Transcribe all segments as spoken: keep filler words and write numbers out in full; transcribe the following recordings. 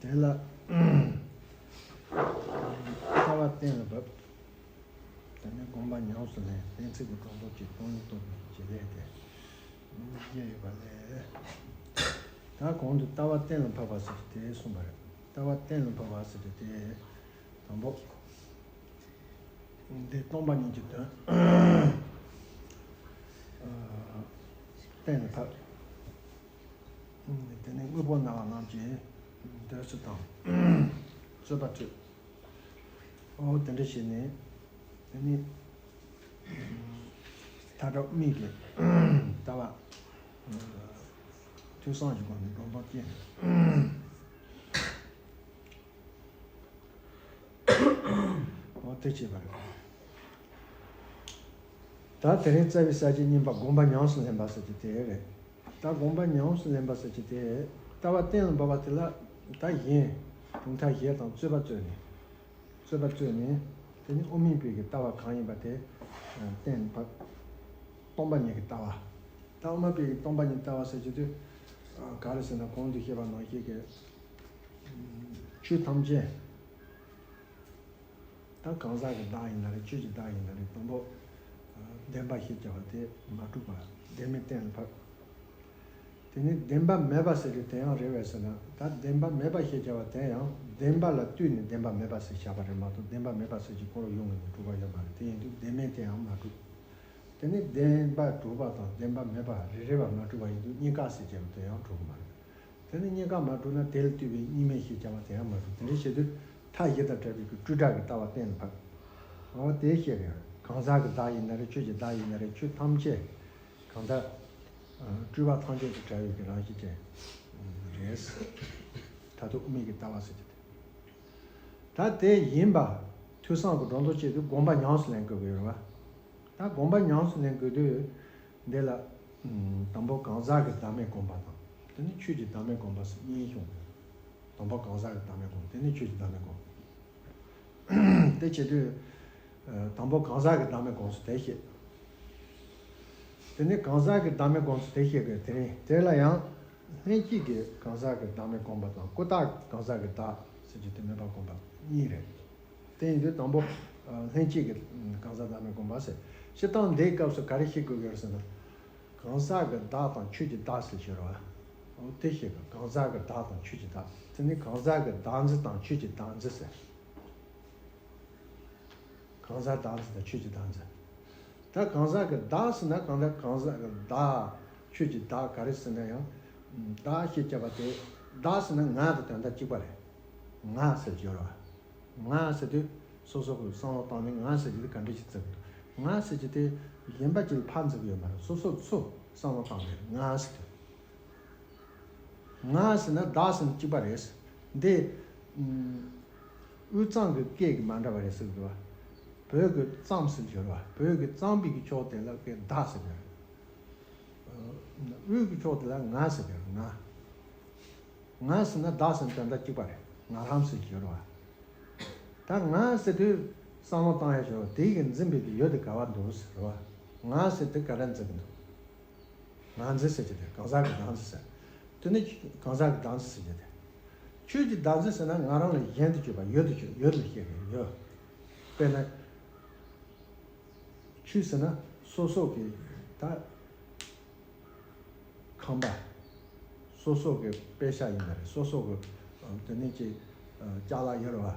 དེ་ལ་ལྟ་བ་གཏན་ལ་ཕབ། དེ་ནས་སྒོམ་པ་ཉམས་སུ་ལེན། གཏན་ཚིགས་ཀྱི་སྒྲོ་འདོགས་ཀྱིས་སྟོང་ཉིད་རྟོགས་པའི་བྱེད་ལས་ཏེ། གཉིས་ཡོད་པ་ལས། ད་གོང་དུ་ལྟ་བ་གཏན་ལ་ཕབ་པ་ཟེར་གྱི་དེ་གསུངས་པ་རེད། ལྟ་བ་གཏན་ལ་ཕབ་པ་ཟེར་གྱི་དེ་དང་པོ། འདི་སྟོང་པ་ཉིད་ཀྱི་དོན་གཏན་ལ་ཕབ། དེ་ནས་དངོས་པོ་སྣང་བ་རྣམས་ཀྱི་འདོད་སྲེད་དང་རྩོད་པ་སྤྲོས། འོ་དེ་འདྲ་བྱས་ནས་དེ་ནི་མཐའ་དག་དམིགས་ཀྱི་ལྟ་བ་ཐོས་བསམ་གྱི་སྒོ་ནས་སྒྲོ་འདོགས་བཅད། འོ་དེ་བྱས་པ་རེད། ད་དེ་རིང་རྩ་བའི་ས་བཅད་གཉིས་པ་སྒོམ་པ་ཉམས་སུ་ལེན་པ་ཟེར་གྱི་དེ་རེད། ད་སྒོམ་པ་ཉམས་སུ་ལེན་པ་ཟེར་གྱི་དེ་ལྟ་བ་གཏན་ལ་ཕབ་པ་དེ་ལ་ད་གཞན་གྲུབ་མཐའ་གཞན་དང་རྩོད་པ་རྩོད་ནས། རྩོད་པ་རྩོད་ནས་དེ་ནི་དབུ་མའི་བོད་ཀྱི་ལྟ་བ་གང་ཡིན་པ་དེ་གཏན་ལ་ཕབ། སྟོང་པ་ཉིད་ཀྱི་ལྟ་བ། ད་དབུ་མ་པའི་སྟོང་པ་ཉིད་ལྟ་བ་ཟེར་གྱི་དུས་ག་རེ་ཟེར་ན་གོང་དུ་བཤད་པ་ནང་བཞིན་གྱི་ཆོས་ཐམས་ཅད། ད་གང་ཟག་གི་བདག་ཡིན་ན་རེད། ཆོས་ཀྱི་བདག་ཡིན་ན་རེད། དང་པོ། བདེན་པ་ཞེས་བྱ་བ་དེ་མ་གྲུབ་པ། བདེན་མེད་གཏན་ལ་ཕབ། དེ་ནས་བདེན་པ་མེད་པ་ཟེར་དུས་དེ་ཡང་རེད་པས་ཟེར་ན། ད་བདེན་པ་མེད་པ་ཞེས་བྱ་བ་དེ་ཡང་བདེན་པ་ལ་ལྟོས་ནས་བདེན་པ་མེད་པ་ཟེར་བཞག་པ་རེད་མ་གཏོགས། བདེན་པ་མེད་པ་ཟེར་གྱི་འཁོར་ལོ་ཡོངས་ཀྱི་ནི་གྲུབ་པ་ཡོད་མ་རེད། དེ་ཡིན་དུས་བདེན་མེད་དེ་ཡང་མ་གྲུབ། དེ་ནས་བདེན་པ་གྲུབ་པ་དང་བདེན་པ་མེད་པ་རེ་རེ་བ་མ་གྲུབ་པ་ཡིན་དུས་གཉིས་ཀ་ཟེར་བྱས་པ་དེ་ཡང་གྲུབ་ཀྱི་མ་རེད། དེ་ནི་གཉིས་ཀ་མ་གྲུབ་ན་དེ་ལ་ལྟོས་པའི་གཉིས་མེད་ཞེས་བྱ་བ་དེ་ཡང་མ་གྲུབ། དེ་འདྲ་བྱེད་དུས་མཐའ་བཞི་དང་བྲལ་བའི་གི་སྤྲོས་བྲལ་གྱི་ལྟ་བ་གཏན་ལ་ཕབ། འོ་དེ་བཤད་རེད། གང་ཟག་གི་བདག་ཡིན་ན་རེད། ཆོས་ཀྱི་བདག་ཡིན་ན་རེད། ཆོས་ཐམས་ཅད་གང་ལྟར་སྤྲོས་པ་ཐམས་ཅད་ཀྱི་བྲལ་བའི་གི་རང་བཞིན་ཅན་རེད། མཐར་ཐུག་དབུ་མའི་གི་ལྟ་བ་ཟེར་གྱི་དེ། ད་དེ་ཡིན་པ་ཐོས་བསམ་གྱི་སྒྲོ་འདོགས་བཅད་དུས་སྒོམ་པ་ཉམས་སུ་ལེན་དགོས་ཀྱི་ཡོད་རེད་བ། ད་སྒོམ་པ་ཉམས་སུ་ལེན་དགོས་དུས་འདི་ལ་དང་པོ་གང་ཟག་གི་བདག་མེད་སྒོམ་པ་དང་། དེ་ནས་ཆོས་ཀྱི་བདག་མེད་སྒོམ་པ་ཟེར་གཉིས་བྱུང་། དང་པོ་གང་ཟག་གི་བདག་མེད་སྒོམ། དེ་ནས་ཆོས་ཀྱི་བདག་མེད་སྒོམ། དེ་བྱེད་དུས་དང་པོ་གང་ཟག་གི་བདག་མེད་སྒོམ་ཚུལ་དེ་བཤད། དེ་ནས་གང་ཟག་གི་བདག་མེད་སྒོམ་ཚུལ་དེ་བཤད་པའི་དེ་རིང་དེ་ལ་ཡང་། ལྷན་སྐྱེས་ཀྱི་གང་ཟག་གི་བདག་མེད་སྒོམ་པ་དང་། ཀུན་བརྟགས་གང་ཟག་གི་བདག་ཟེར་གྱི་དེ་མེད་པ་སྒོམ་པ་གཉིས་རེད། དེ་ཡིན་དུས་དང་པོ་ལྷན་སྐྱེས་ཀྱི་གང་ཟག་བདག་མེད་སྒོམ་པ་ཟེར། སྤྱིར་བཏང་འདིའི་སྐབས་སུ་ག་རེ་ཤེས་དགོས་ཀྱི་ཡོད་ཟེར་ན། གང་ཟག་གི་བདག་དང་ཆོས་ཀྱི་བདག་ཟེར་གྱི་ཡོད་རེད་བ། འོ་དེ་ཤེས་དགོས། གང་ཟག་གི་བདག་དང་ཆོས་ཀྱི་བདག་དེ་ནི་གང་ཟག་གི་བདག་འཛིན་དང་ཆོས་ཀྱི་བདག་འཛིན་ཟེར། གང་ཟག་བདག་འཛིན་དང་ཆོས་ཀྱི་བདག་འཛིན། ད་གང་ཟག་གི་བདག་ཟེར་ན་གང་ལྟར་གང་ཟག་གི་བདག་ཆོས་ཀྱི་བདག་ག་རེ་ཟེར་ན་ཡང་། བདག་ཞེས་བྱ་བ་དེ་བདག་ཟེར་ན་ང་དང་དོན་དག་གཅིག་པ་རེད། ང་ཟེར་གྱི་ཡོད་རེད་བ། ང་ཟེར་དུས་སོ་སོ་གི་བསམ་བློ་བཏང་ནས་ང་ཟེར་གྱི་དེ་ག་འདྲ་ཞིག་བརྩི་དགོས། ང་ཟེར་གྱི་དེ་གཞན་པ་ཅིག་ལ་ཕར་འཛིན་གྱི་ཡོད་མ་རེད། སོ་སོ་ཚོ་བསམ་བློ་བཏང་ནས་ང་ཟེར་དུས། ང་ཟེར་ན་བདག་ཟེར་ན་གཅིག་པ་རེད། འདི་ཨུ་དབུས་གཙང་གི་སྐད་ཀྱི་མ་འདྲ་བ་རེད་ཟེར་གི་འདུག་བ། བོད་ཀྱི་གཙང་ཟེར་གྱི་རེད་བ། བོད་ཀྱི་གཙང་པའི་གི་ཕྱོགས་དེ་ལ་སྐད་བདག་ཟེར་གྱི་རེད། དབུས་ཀྱི་ཕྱོགས་དེ་ལ་ང་ཟེར་གྱི་རེད། ང་། ང་ཟེར་ན་བདག་ཟེར་ན་དོན་དག་གཅིག་པ་རེད། ང་རང་ཟེར་གྱི་རེད་བ། ད་ང་ཟེར་དུས་བསམ་བློ་བཏང་ཡ་ཞོར་དེ་གི་འཛིན་པའི་གི་ཡུལ་དེ་ག་བ་འདུག་ཟེར་བ། ང་ཟེར་དུས་ག་རེ་འཛིན་གི་འདུག་ང་འཛིན་ཟེར་གྱི་དེ་གང་ཟག་གི་བདག་འཛིན་ཟེར། དེ་ནི་གང་ཟག་གི་བདག་འཛིན་ཟེར་གྱི་དེ། ཆོས་ཀྱི་བདག་འཛིན་ཟེར་ན་ང་རང་ལས་གཞན་དུ་གྱུར་པ་ཡུལ་དུ་གྱུར་ཡུལ་ལ་བཤད་པའི་ཡུལ། དཔེར་ན། ཆོས་ཟེར་ན་སོ་སོ་གི་ད་ཁང་པ། སོ་སོ་གི་དཔེ་ཆ་ཡིན་ན་རེད། སོ་སོ་གི་དེ་ནི་ཅིག་ཅ་ལག་ཡོད་རེད་བ།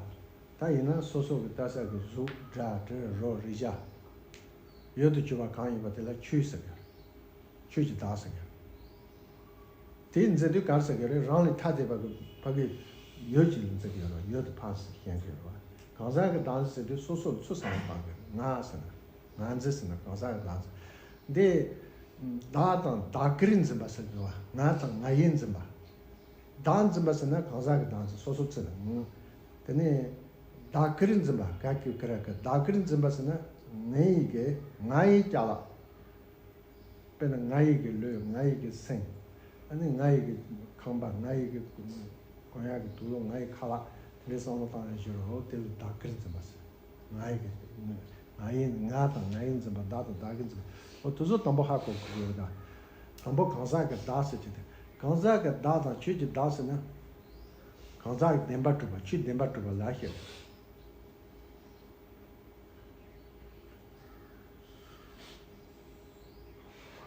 ད་ཡིན་ན་སོ་སོ་གི་ལྟ་ས་གི་གཟུགས་སྒྲ་དྲི་རོ་རེག་བྱ། ཡུལ་དུ་གྱུར་པ་གང་ཡིན་པ་དེ་ལ་ཆོས་ཟེར་གི། ཆོས་ཀྱི་བདག་ཟེར་གི། དེའི་འཛིན་དུས་ག་རེ་ཟེར་གི་རེད། རང་ལས་ཐ་དད་པ་གི་ཕ་གི་ཡུལ་གཅིག་ལ་འཛིན་གི་ཡོད་རེད། ཡུལ་དུ་ཕར་ཟེར་ཞེན་གི་ཡོད་རེད། གང་ཟག་གི་བདག་འཛིན་ཟེར་དུས་སོ་སོར་ཚུར་བསམ་བློ་བཏང་དགོས། ང་ཟེར་ན། ང་འཛིན་ཟེར་ན་གང་ཟག་གི་བདག་འཛིན། འདི་བདག་དང་བདག་གིར་འཛིན་པ་ཟེར་དགོས་པ། ང་དང་ང་ཡིར་འཛིན་པ། བདག་འཛིན་པ་ཟེར་ན་གང་ཟག་གི་བདག་འཛིན། སོ་སོ་ཚུར་ལ་ངོ་། དེ་ནས་བདག་གིར་འཛིན་པ། ག་གི་གུ་ར་གི། བདག་གིར་འཛིན་པ་ཟེར་ན་ངའི་གི། ང་ཡི་ཅ་ལག། དཔེར་ན་ང་ཡི་གི་ལུས། ང་ཡི་གི་སེམས། ཨ་ནི་ང་ཡི་གི་ཁང་པ། ང་ཡི་གི་གོན་ཡག་གི་དུག་ལོག། ང་ཡི་ཁ་ལག། དེ་འདྲའི་བསམ་བློ་བཏང་ཡག་ཞོར་འོ་དེ་ལ་བདག་གིར་འཛིན་པ་ཟེར། ང་ཡི་གི། ང་ཡི། ང་དང་ང་ཡིར་འཛིན་པ། བདག་དང་བདག་གིར་འཛིན་པ། འོ་དེ་ཚོ་དང་པོ་ཧ་གོ་དགོས་ཀྱི་ཡོད་ད། དང་པོ་གང་ཟག་གི་བདག་ཟེར་གྱི་དེ། གང་ཟག་གི་བདག་དང་ཆོས་ཀྱི་བདག་ཟེར་ན། གང་ཟག་གི་བདེན་པར་གྲུབ་པ། ཆོས་བདེན་པར་གྲུབ་པ་ལ་ཞེས།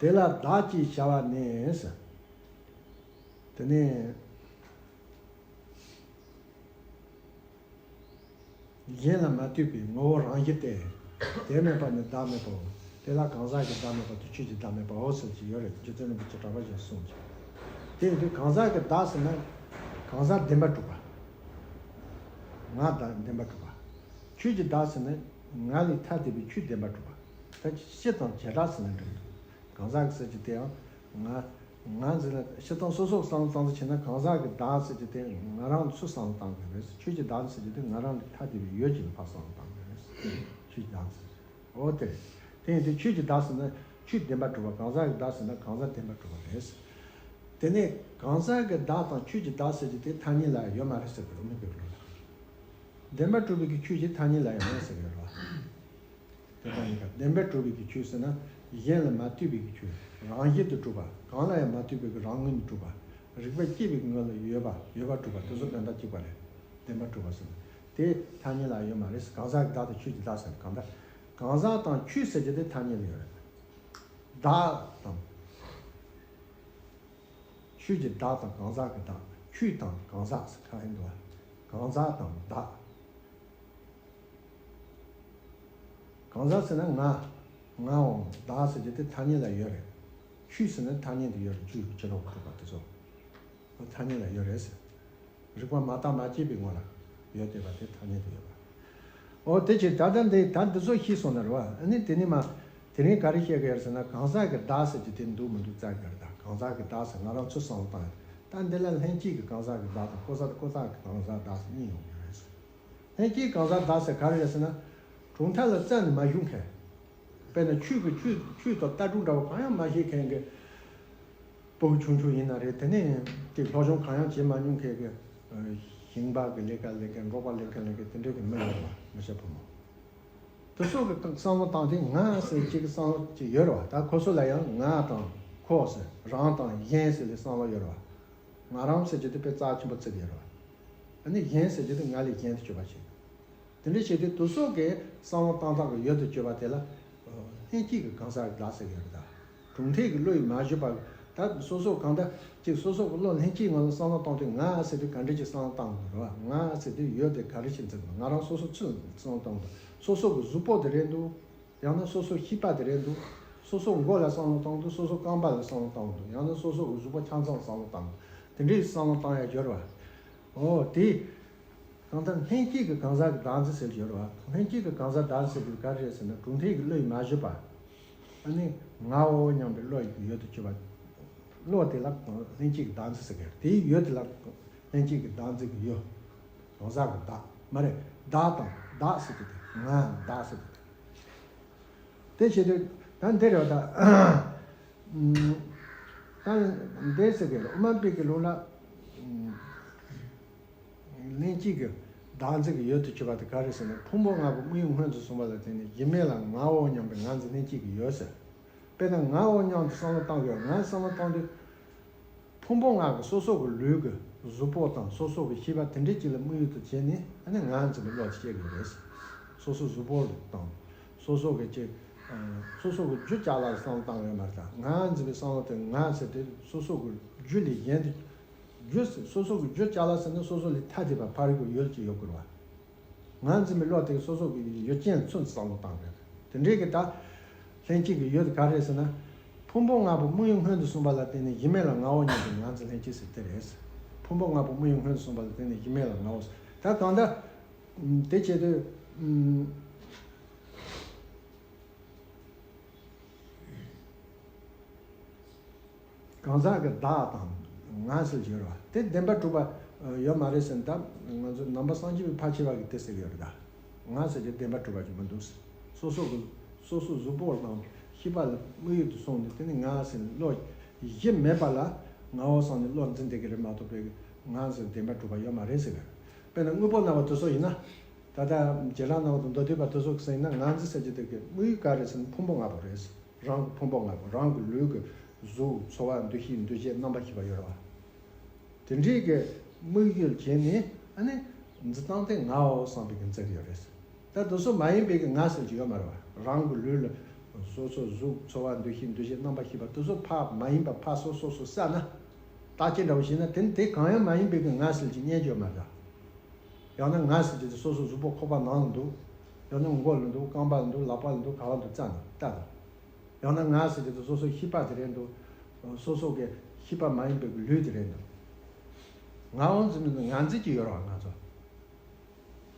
དེ་ལ་བདག་ཅེས་བྱ་བ་ནི་ཟེར། དེ་ནས་གཞན་ལ་མ་ལྟོས་པའི་ངོ་བོ་རང་བཞིན་ཏེ། དེ་མེད་པ་ནི་བདག་མེད་པའོ། དེ་ལ་གང་ཟག་གི་བདག་མེད་པ་དང་ཆོས་ཀྱི་བདག་མེད་པའོ་ཟེར་གྱི་ཡོད་རེད། རྗེ་བཙུན་རིན་པོ་ཆེས་གྲགས་པ་བཞིན་གསུངས་ཀྱི། དེ་ཡིན་དུས་གང་ཟག་གི་བདག་ཟེར་ན་གང་ཟག་བདེན་པར་གྲུབ་པ། ང་བདག་བདེན་པར་གྲུབ་པ། ཆོས་ཀྱི་བདག་ཟེར་ན་ང་ལས་ཐ་དད་པའི་ཆོས་བདེན་པར་གྲུབ་པ། ད་སྤྱི་དང་བྱེ་བྲག་ཟེར་ན་འགྲིག་འདུག་གང་ཟག་གི་ཟེར་གྱི་དེ་ཡང་ང་། ང་འཛིན་ལ་སྤྱིར་བཏང་སོ་སོ་བསམ་བློ་བཏང་ཚུལ་བྱས་ན། གང་ཟག་གི་བདག་ཟེར་གྱི་དེ་ང་རང་ཚུར་བསམ་བློ་བཏང་དགོས་རེད། ཆོས་ཀྱི་བདག་ཟེར་གྱི་དེ་ང་རང་ལས་ཐ་དད་པའི་ཡུལ་ཅིག་ལ་ཕར་བསམ་བློ་བཏང་དགོས་རེད། ཆོས་ཀྱི་བདག་ཟེར། འོ་དེ་རེད། དེ་ཡིན་དུས་ཆོས་ཀྱི་བདག་ཟེར་ན་ཆོས་བདེན་པར་གྲུབ་པ། གང་ཟག་གི་བདག་ཟེར་ན་གང་ཟག་བདེན་པར་གྲུབ་པ་རེད། དེ་ནས་གང་ཟག་གི་བདག་དང་ཆོས་ཀྱི་བདག་ཟེར་གྱི་དེ་ཐ་སྙད་ལ་ཡོད་མ་རེད་ཟེར་གི་རེད། དབུ་མའི་སྐབས་ལ། བདེན་པར་གྲུབ་པའི་གི་ཆོས་ཀྱི་ཐ་སྙད་ལ་ཡང་མེད་ཟེར་གི་རེད། དེ་ལྟར་ཡིན་ཀ། བདེན་པར་གྲུབ་པའི་གི་ཆོས་ཟེར་ན་གཞན་ལ་མ་ལྟོས་པའི་གི་ཆོས། རང་བཞིན་དུ་གྲུབ་པ། གང་ལ་ཡང་མ་ལྟོས་པའི་གི་རང་ངོས་ནས་གྲུབ་པ། རིག་པ་སྐྱེས་པའི་ངོས་ལ་ཡོད་པ། ཡོད་པར་གྲུབ་པ། དེ་ཚོ་དོན་དག་གཅིག་པ་རེད། བདེན་པར་གྲུབ་པ་ཟེར་ན་དེ་ཐ་སྙད་ལ་ཡོད་མ་རེད། གང་ཟག་གི་བདག་དང་ཆོས་ཀྱི་བདག་ཟེར་ན། གང་ལྟར་གང་ཟག་དང་ཆོས་ཟེར་གྱི་དེ་ཐ་སྙད་ལ་ཡོད་རེད། བདག་དང་། ཆོས་ཀྱི་བདག་དང་གང་ཟག་གི་བདག་ཆོས་དང་གང་ཟག་ཟེར་ཁ་ཧན་འདུག་བ། གང་ཟག་དང་བདག་གང་ཟག་ཟེར་ན་ང་། ངའོ། བདག་ཟེར་གྱི་དེ་ཐ་སྙད་ལ་ཡོད་རེད། ཆོས་ཟེར་ན་ཐ་སྙད་དུ་ཡོད་རེད། ཆོས་ཀྱི་ཕྱི་ལོགས་གྲུབ་པ་དེ་ཚོ་ཐ་སྙད་ལ་ཡོད་རེད་ཟེར། རིག་པ་མ་བརྟགས་མ་དཔྱད་པའི་ངོ་ལ་ཡོད་བསྡད་པ་དེ་ཐ་སྙད་དུ་ཡོད་པ། འོ་དེ་ཕྱིར་ད་ལྟ་འདི་ད་འདི་ཚོ་ཤེས་སོང་ན་རེད་བ། ཨ་ནི་དེ་ནི་མ། དེ་རིང་ག་རེ་བཤད་གི་ཡོད་ཟེར་ན། གང་ཟག་གི་བདག་ཟེར་གྱི་དེ་འདུག་མི་འདུག་བཙལ་གི་ཡོད་རེད། ད་གང་ཟག་གི་བདག་ཟེར་ང་རང་ཚོས་བསམ་བློ་བཏང་ཡོད། ད་འདི་ལ་ལྷན་སྐྱེས་ཀྱི་གང་ཟག་གི་བདག་དང་ཀུན་ཟག་ཀུན་བཏགས་ཀྱི་གང་ཟག་བདག་ཟེར་གཉིས་ཡོང་གི་རེད། ལྷན་སྐྱེས་གང་ཟག་བདག་ཟེར་ག་རེ་རེད་ཟེར་ན། གྲུབ་མཐའ་ལ་རྩ་ནས་མ་ཞུགས་མཁན། དཔེར་ན་ཆོས་ཀྱི་ཆོས་ཆོས་དང་ལྟ་གྲུབ་འདྲ་བོ་གང་ཡང་མ་ཤེས་མཁན་གྱི་ཕྲུ་གུ་ཆུང་ཆུང་ཡིན་ན་རེད། དེ་ནས་དེ་སློབ་སྦྱོང་གང་ཡང་བྱེད་མ་མྱོང་མཁན་གྱི་ཞིང་པ་གི་ལས་ཀ་ལས་མཁན། འབྲོག་པ་ལས་མཁན་ལས་མཁན་དེ་འདྲ་གི་མི་ཡོད་རེད་བ། མི་སྐྱ་ཕོ་མོ་དེ་ཚོ་གི་བསམ་བློ་བཏང་དུས་ང་ཟེར་གཅིག་གི་བསམ་བློ་ཅིག་ཡོད་རེད་བ། ད་ཁོ་ཚོ་ལ་ཡང་ང་དང་ཁོ་ཟེར། རང་དང་གཞན་ཟེར་བའི་བསམ་བློ་ཡོད་རེད་བ། ང་རང་ཟེར་གྱི་དེ་དཔེ་རྩ་ཆེན་པོ་བརྩི་གི་ཡོད་རེད་བ། ཨ་ནི་གཞན་ཟེར་གྱི་དེ་ང་ལས་གཞན་དུ་གྱུར་པ་ཞིག་དེ་འདྲ་བྱས་ཏེ་དེ་ཚོ་གི་བསམ་བློ་བཏང་སྟངས་ཀྱི་ཡུལ་དུ་གྱུར་པ་དེ་ལ་ལྷན་སྐྱེས་ཀྱི་གང་ཟག་གི་བདག་ཟེར་གྱི་ཡོད་རེད་ད། གྲུབ་མཐས་ཀྱི་བློ་ཡིས་མ་ཞུས་པ། ད་སོ་སོ་གང་ལྟར་ཅིག་སོ་སོ་གི་བློ་ལྷན་སྐྱེས་ངང་ལ་བསམ་བློ་བཏང་དུས་ང་ཟེར་དུས་ག་འདྲ་ཅིག་བསམ་བློ་བཏང་དགོས་རེད་བ། ང་ཟེར་དུས་ཡུལ་དེ་ག་རེ་ཞིག་འཛིན་དགོས། ང་རང་སོ་སོ་ཚུར་བསམ་བློ་བཏང་དགོས། སོ་སོ་གི་གཟུགས་པོ་དེ་རེད་འདུག་ཡང་ན་སོ་སོ་ཤེས་པ་དེ་རེད་འདུག་སོ་སོ་མགོ་ལ་བསམ་བློ་བཏང་འདུག་སོ་སོ་རྐང་པ་ལ་བསམ་བློ་བཏང་འདུག་ཡང་ན་སོ་སོ་གི་གཟུགས་པོ་ཆ་ཚང་བསམ་བློ་བཏང་འདུག་དེ་འདྲའི་བསམ་བློ་བཏང་ཡ་ཡོད་རེད་བ། འོ་དེ། གང་ལྟར་ལྷན་སྐྱེས་ཀྱི་གང་ཟག་གི་བདག་འཛིན་ཟེར་གྱི་ཡོད་རེད་བ། ལྷན་སྐྱེས་ཀྱི་གང་ཟག་བདག་འཛིན་ཟེར་དུས་ག་རེ་རེད་ཟེར་ན། གྲུབ་མཐས་ཀྱི་བློ་ཡིས་མ་ཞུས་པ། ཨ་ནི་ངའོ་སྙམ་པའི་བློ་ཡི་ཡུལ་དུ་གྱུར་པ། བློ་དེ་ལ་ལྷན་སྐྱེས་ཀྱི་བདག་འཛིན་ཟེར་གྱི་རེད། དེའི་ཡུལ་དེ་ལ་ལྷན་སྐྱེས་ཀྱི་བདག་འཛིན་གྱི་ཡུལ། གང་ཟག་གི་བདག་མ་རེད། བདག་དང་བདག་ཟེར་གྱི་དེ། ང་བདག་ཟེར་གྱི་དེ། དེ་བྱེད་དུས་ད་འདི་རེད་བ་ད། ཨམ། ད་འདི་ཟེར་གི་རེད། དབུ་མ་པའི་གི་ལུགས་ལ། ཨམ། ལྷན་སྐྱེས་ཀྱི་བདག་འཛིན་གྱི་ཡུལ་དུ་གྱུར་པ་དེ་ག་རེ་ཟེར་ན། ཕུང་པོ་ལྔ་པོ་དམིགས་ཡུལ་སྔོན་དུ་སོང་བ་ལ་བརྟེན་ནས་གཞི་མེད་ལ་ངའོ་སྙམ་པའི་ང་འཛིན་ལྷན་སྐྱེས་ཀྱི་ཡུལ་ཟེར། དཔེར་ན་ངའོ་སྙམ་དུ་བསམ་བློ་བཏང་དགོས། ང་བསམ་བློ་བཏང་དུས། ཕུང་པོ་ལྔ་གི་སོ་སོ་གི་ལུས་ཀྱི་གཟུགས་པོ་དང་སོ་སོ་གི་ཤེས་པ་དེ་འདྲ་གཅིག་ལ་དམིགས་ཡུལ་དུ་བྱས་ནས། ཨ་ནི་ང་འཛིན་པའི་བློ་དེ་སྐྱེ་དགོས་རེད། སོ་སོ་གཟུགས་པོ་དང་སོ་སོ་གི་ཅིག་སོ་སོ་གི་རྒྱུ་ཅ་ལག་ལ་བསམ་བློ་བཏང་ཡོད་མ་རེད་ད། ང་འཛིན་པའི་བསམ་བློ་དེ་ང་ཟེར་དུས་སོ་སོ་གི་རྒྱུ་ལས་གཞན་དུ། རྒྱུ་ཟེར་སོ་སོ་གི་རྒྱུ་ཅ་ལག་ཟེར་ན་སོ་སོ་ལས་ཐ་དད་པ་ཕ་རོལ་གྱི་ཡུལ་གཅིག་ཡོད་དགོས་རེད་བ། ང་འཛིན་པའི་བློ་དེ་སོ་སོ་གི་ཡུལ་ཅན་ཚུར་བསམ་བློ་བཏང་རེད། དེ་འདྲའི་གི་ད་ལྷན་སྐྱེས་ཀྱི་ཡུལ་དེ་ག་རེ་རེད་ཟེར་ན། ཕུང་པོ་ལྔ་པོ་དམིགས་ཡུལ་སྔོན་དུ་སོང་བ་ལ་བརྟེན་ནས་གཞི་མེད་ལ་ངའོ་སྙམ་པའི་ང་འཛིན་ལྷན་སྐྱེས་ཟེར་དེ་རེད། ཕུང་པོ་ལྔ་པོ་དམིགས་ཡུལ་སྔོན་དུ་སོང་བ་ལ་བརྟེན་ནས་གཞི་མེད་ལ་ངའོ་ཟེར། ད་གང་ལྟར། དེ་བྱེད་དུས། གང་ཟག་གི་བདག་དང་ང་ཟེར་གྱི་ཡོད་རེད་བ། དེ་བདེན་པ་གྲུབ་པ་ཡོད་མ་རེད་ཟེར་ན། ད་ང་ཚོ་ནང་པ་སངས་རྒྱས་པའི་ཕལ་ཆེ་བ་གིས་དེ་ཟེར་གྱི་ཡོད་རེད། ད་ང་ཟེར་གྱི་བདེན་པ་གྲུབ་པ་ཅིག་མི་འདུག། སོ་སོ་གི་སོ་སོ་གཟུགས་པོ་དང་ཤེས་པ་ལ་དམིགས་ཡུལ་དུ་སོང་ནས། དེ་ནི་ང་ཟེར་ནས་བློ་གཞི་མེད་པ་ལ་ངའོ་བསམ་ནས་བློ་འཛིན་བསྡད་ཀྱི་རེད་མ་གཏོགས། པའི་ང་ཟེར་བདེན་པ་གྲུབ་པ་ཡོད་མ་རེད་ཟེར་གི། དཔེར་ན་དངོས་པོ་སྣང་བ་དེ་ཚོ་ཡིན་ན། ད་ལྟ་བྱེ་བྲག་སྣང་བ་དང་མདོ་སྡེ་པ་དེ་ཚོ་གི་ཟེར་ན། ང་འཛིན་ཟེར་གྱི་དེ་གི་དམིགས་ཡུལ་ག་རེ་ཟེར་ན། ཕུང་པོ་ལྔ་པོ་རེད། རང་གི་ཕུང་པོ་ལྔ་པོ། རང་གི་ལུས་ཀྱི་གཟུགས། ཚོར་བ། འདུ་ཤེས། འདུ་བྱེད། རྣམ་པ་ཤེས་པ་ཡོད་རེད་བ། དེ་འདྲའི་གི་དམིགས་ཡུལ་བྱས་ནས། ཨ་ནི་འཛིན་སྟངས་དེ་ངའོ་བསམ་པའི་གི་འཛིན་གྱི་ཡོད་རེད། ད་དེ་ཚོ་མ་ཡིན་པའི་གི་ང་ཟེར་གྱི་ཡོད་མ་རེད་བ། རང་གི་ལུས་ལ་སོ་སོ་གཟུགས། ཚོར་བ། འདུ་ཤེས། འདུ་བྱེད། རྣམ་པ་ཤེས་པ་དེ་ཚོ་ཕར་མ་ཡིན་པ་ཕར་སོ་སོ་སོ་བསལ་ན། བརྟག་དཔྱད་འདྲ་བོ་བྱས་ན། དེ་དེ་གང་ཡང་མ་ཡིན་པའི་གི་ང་ཟེར་གྱི་རྙེད་རྒྱུ་ཡོད་མ་རེད། ཡང་ན་ང་ཟེར་གྱི་དེ་སོ་སོ་གཟུགས་པོ་ཁོག་པ་ནང་ལ་འདུག། ཡང་ན་མགོ་ལ་འདུག། རྐང་པ་ལ་འདུག། ལག་པ་ལ་འདུག། ག་བ་འདུག་བཙལ་ནས་ལྟ་དང་། ཡང་ན་ང་ཟེར་གྱི་དེ་སོ་སོ་ཤེས་པ་དེ་རེད་འདུག། སོ་སོ་གི་ཤེས་པ་མ་ཡིན་པའི་ལུས་དེ་རེད་འདུག། ང་འོ་འཛིན་མི་འདུག། ང་འཛིན་གྱི་ཡོད་རེད་བ། ང་ཚོ་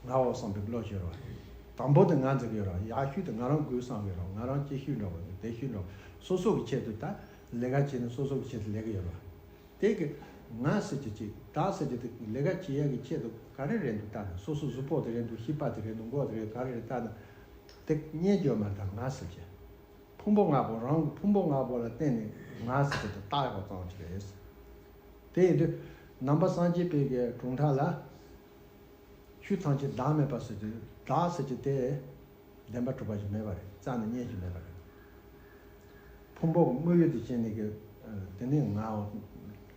ངའོ་བསམ་པའི་བློ་ཡོད་རེད་བ། དང་པོ་དེ་ང་འཛིན་གྱི་ཡོད་རེད་བ། ཡག་ཤོས་དེ་ང་རང་དགོས་བསམ་གྱི་ཡོད་རེད་བ། ང་རང་སྐྱིད་ཤོས་འདྲ་བོ་འདུག། བདེ་ཤོས་འདྲ་བོ། སོ་སོ་གི་ཆེད་དུ་ད་ལས་ཀ་བྱས་ནས་སོ་སོ་གི་ཆེད་དུ་ལས་ཀྱི་ཡོད་རེད་བ། དེ་གི་ང་ཟེར་གྱི་ཅིག། བདག་ཟེར་གྱི་དེ་ལས་ཀ་བྱེད་ཡག་གི་ཆེད་དུ་ག་རེ་རེད་འདུག་ལྟ་ན། སོ་སོ་གཟུགས་པོ་དེ་རེད་འདུག། ཤེས་པ་དེ་རེད་འདུག། མགོ་དེ་རེད། ག་རེ་རེད་ལྟ་ན། དེ་རྙེད་རྒྱུ་མ་རེད། ད་ང་ཟེར་གྱི་ཕུང་པོ་ལྔ་པོ། རང་གི་ཕུང་པོ་ལྔ་པོ་ལ་བརྟེན་ནས་ང་ཟེར་གྱི་དེ་བཏགས་ཡོད་པ་ཙམ་ཅིག་རེད། དེ་ཡིན་དུས་ནང་པ་སངས་རྒྱས་པའི་གི་གྲུབ་མཐའ་ལ། ཆོས་ཐམས་ཅད་བདག་མེད་པ་ཟེར་དུས། བདག་ཟེར་གྱི་དེ་བདེན་པ་གྲུབ་པ་ཞིག་མེད་པ་རེད། རྩ་ནས་རྙེད་རྒྱུ་མེད་པ་རེད། ཕུང་པོ་གི་དམིགས་ཡུལ་དུ་བྱས་ནས་ཀྱི། དེ་ནས་ངའོ་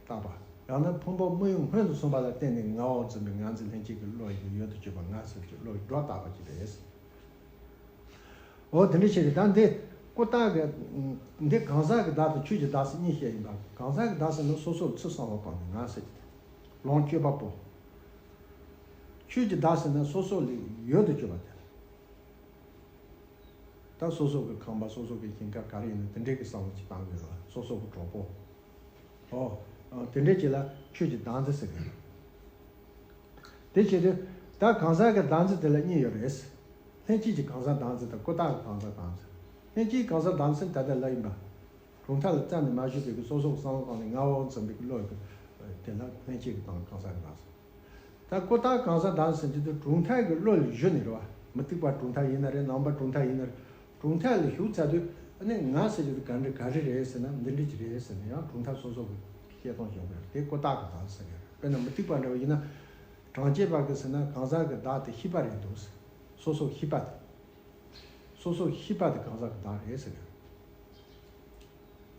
བཏགས་པ། ཡང་ན་ཕུང་པོ་དམིགས་ཡུལ་སྔོན་དུ་སོང་བ་ལ་བརྟེན་ནས་ངའོ་འཛིན་པའི་ང་འཛིན་ལྷན་སྐྱེས་ཀྱི་བློ་ཡི་ཡུལ་དུ་གྱུར་པ་ང་ཟེར་གྱི་བློ་ཡི་སྒྲོ་བཏགས་པ་ཅིག་རེད། འོ་དེ་འདྲ་ཞིག་རེད། ད་འདི་ཀུན་བརྟགས་ཀྱི། འདི་གང་ཟག་གི་བདག་དང་ཆོས་ཀྱི་བདག་ཟེར་གཉིས་བཤད་ཡིན་པ། གང་ཟག་གི་བདག་ཟེར་ན་སོ་སོར་ཚུར་བསམ་བློ་བཏང་ནས་ང་ཟེར་གྱི་དེ་ལོངས་སྤྱོད་པ་པོ། ཆོས་ཀྱི་བདག་ཟེར་ན་སོ་སོ་ལས་ཡུལ་དུ་གྱུར་པ་དེ། ད་སོ་སོ་གི་ཁང་པ། སོ་སོ་གི་ཞིང་ཁ་ག་རེ་ཡིན་ན་དེ་འདྲའི་གི་བསམ་བློ་ཅིག་བཏང་གི་རེད། སོ་སོ་གི་གྲོགས་པོ། ཨོ། དེ་འདྲའི་ཅིག་ལ་ཆོས་ཀྱི་བདག་འཛིན་ཟེར་གི་རེད། དེ་བྱེད་དུས་ད་གང་ཟག་གི་བདག་འཛིན་དེ་ལ་གཉིས་ཡོད་རེད། ལྷན་སྐྱེས་ཀྱི་གང་ཟག་བདག་འཛིན་དང་ཀུན་བརྟགས་ཀྱི་གང་ཟག་བདག་འཛིན། ལྷན་སྐྱེས་གང་ཟག་བདག་འཛིན་ད་ལྟ་ལབ་ཡིན་པ། གྲུབ་མཐའ་ལ་རྩ་ནས་མ་ཞུགས་པའི་གི་སོ་སོ་གི་བསམ་བློ་བཏང་ནས་ངའོ་འཛིན་པའི་གི་བློ་ཡི་གི། དེ་ལ་ལྷན་སྐྱེས་ཀྱི་དང་གང་ཟག་གི་བདག་འཛིན། ད་ཀུན་བརྟགས་གང་ཟག་བདག་འཛིན་ཟེར་དུས་གྲུབ་མཐའ་གི་བློ་ལ་གཞི་ནས་རེད་བ། མུ་སྟེགས་པ་གྲུབ་མཐའ་ཡིན་ན་རེད། ནང་པ་གྲུབ་མཐའ་ཡིན་ན་རེད། གྲུབ་མཐའ་ལ་ཞུགས་ཚར་དུས། ཨ་ནི་ང་ཟེར་རྒྱུ་དེ་ག་འདྲ་ག་རེ་རེད་ཟེར་ན། འདི་འདྲ་ཅིག་རེད་ཟེར་ནས་ཡང་གྲུབ་མཐའ་སོ་སོ་གི་བཤད་སྟངས་བྱུང་བ་རེད། དེ་ཀུན་བརྟགས་གི་བདག་ཟེར་གི་རེད། དཔེར་ན་མུ་སྟེགས་པ་འདྲ་བ་ཡིན་ན། གྲངས་ཅན་པ་གི་ཟེར་ན་གང་ཟག་གི་བདག་དེ་ཤེས་པ་རེད་འདུག། སོ་སོ་ཤེས་པ་དེ། སོ་སོ་ཤེས་པ་དེ་གང་ཟག་གི་བདག་རེད་ཟེར་གི་རེད།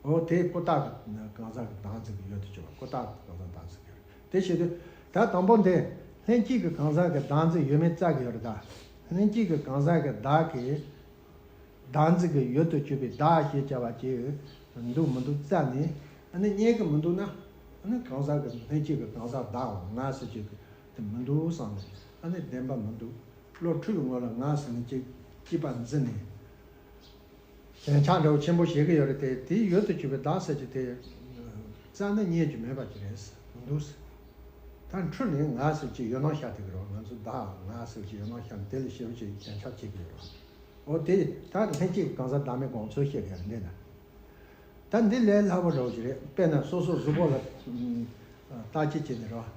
འོ་དེ་ཀུན་བརྟགས་ཀྱི་གང་ཟག་གི་བདག་འཛིན་གྱི་ཡུལ་དུ་གྱུར་པ། ཀུན་བརྟགས་ཀྱི་གང་ཟག་བདག་འཛིན་གྱི་ཡུལ། དེ་བྱེད་དུས་ད་དང་པོ་འདི་ལྷན་སྐྱེས་ཀྱི་གང་ཟག་གི་བདག་འཛིན་ཡོད་མེད་བཙལ་གྱི་ཡོད་རེད་ད། ལྷན་སྐྱེས་ཀྱི་གང་ཟག་གི་བདག་གི་བདག་འཛིན་གྱི་ཡུལ་དུ་གྱུར་པའི་བདག་ཞེས་བྱ་བ་ཅིག་འདུག་མི་འདུག་བཙལ་ནས། ཨ་ནི་རྙེད་ཀྱི་མི་འདུག་ན། ཨ་ནི་གང་ཟག་གི་ལྷན་སྐྱེས་ཀྱི་གང་ཟག་བདག་འོང་ང་ཟེར་གྱི་དེ་མི་འདུག་བསམ་ནས། ཨ་ནི་བདེན་པ་མི་འདུག། བློ་འཁྲུལ་གྱི་ངོ་ལ་ང་ཟེར་ནས་ཅིག་སྐྱེས་པ་འཛིན་ནས། ཞེན་ཆགས་འདྲ་བོ་ཆེན་པོ་བྱེད་ཀྱི་ཡོད་རེད་དེ། དེའི་ཡུལ་དུ་གྱུར་པའི་བདག་ཟེར་གྱི་དེ་བཙལ་ན་རྙེད་རྒྱུ་མེད་པ་ཅིག་རེད། མི་འདུག། ད་འཁྲུལ་ནས་ང་ཟེར་གྱི་ཡོད་སྣང་ཤར་བསྡད་ཀྱི་རེད། ང་ཚོ་བདག་ང་ཟེར་གྱི་ཡོད་སྣང་ཤར་ནས་དེ་ལ་ཞེ་པོ་ཅིག་ཞེན་ཆགས་བྱེད་ཀྱི་ཡོད་རེད། འོ་དེ་ད་ལྷན་སྐྱེས་ཀྱི་གང་ཟག་བདག་མེད་དགོངས་ཚུལ་བཤད་ཀྱི་རེད་འདི་ན། ད་འདི་ལས་སླ་པོ་འདྲ་བོ་ཅིག་རེད། དཔེར་ན་སོ་སོ་གཟུགས་པོ་ལ་བརྟག་དཔྱད་བྱས་ནས་རེད་བ།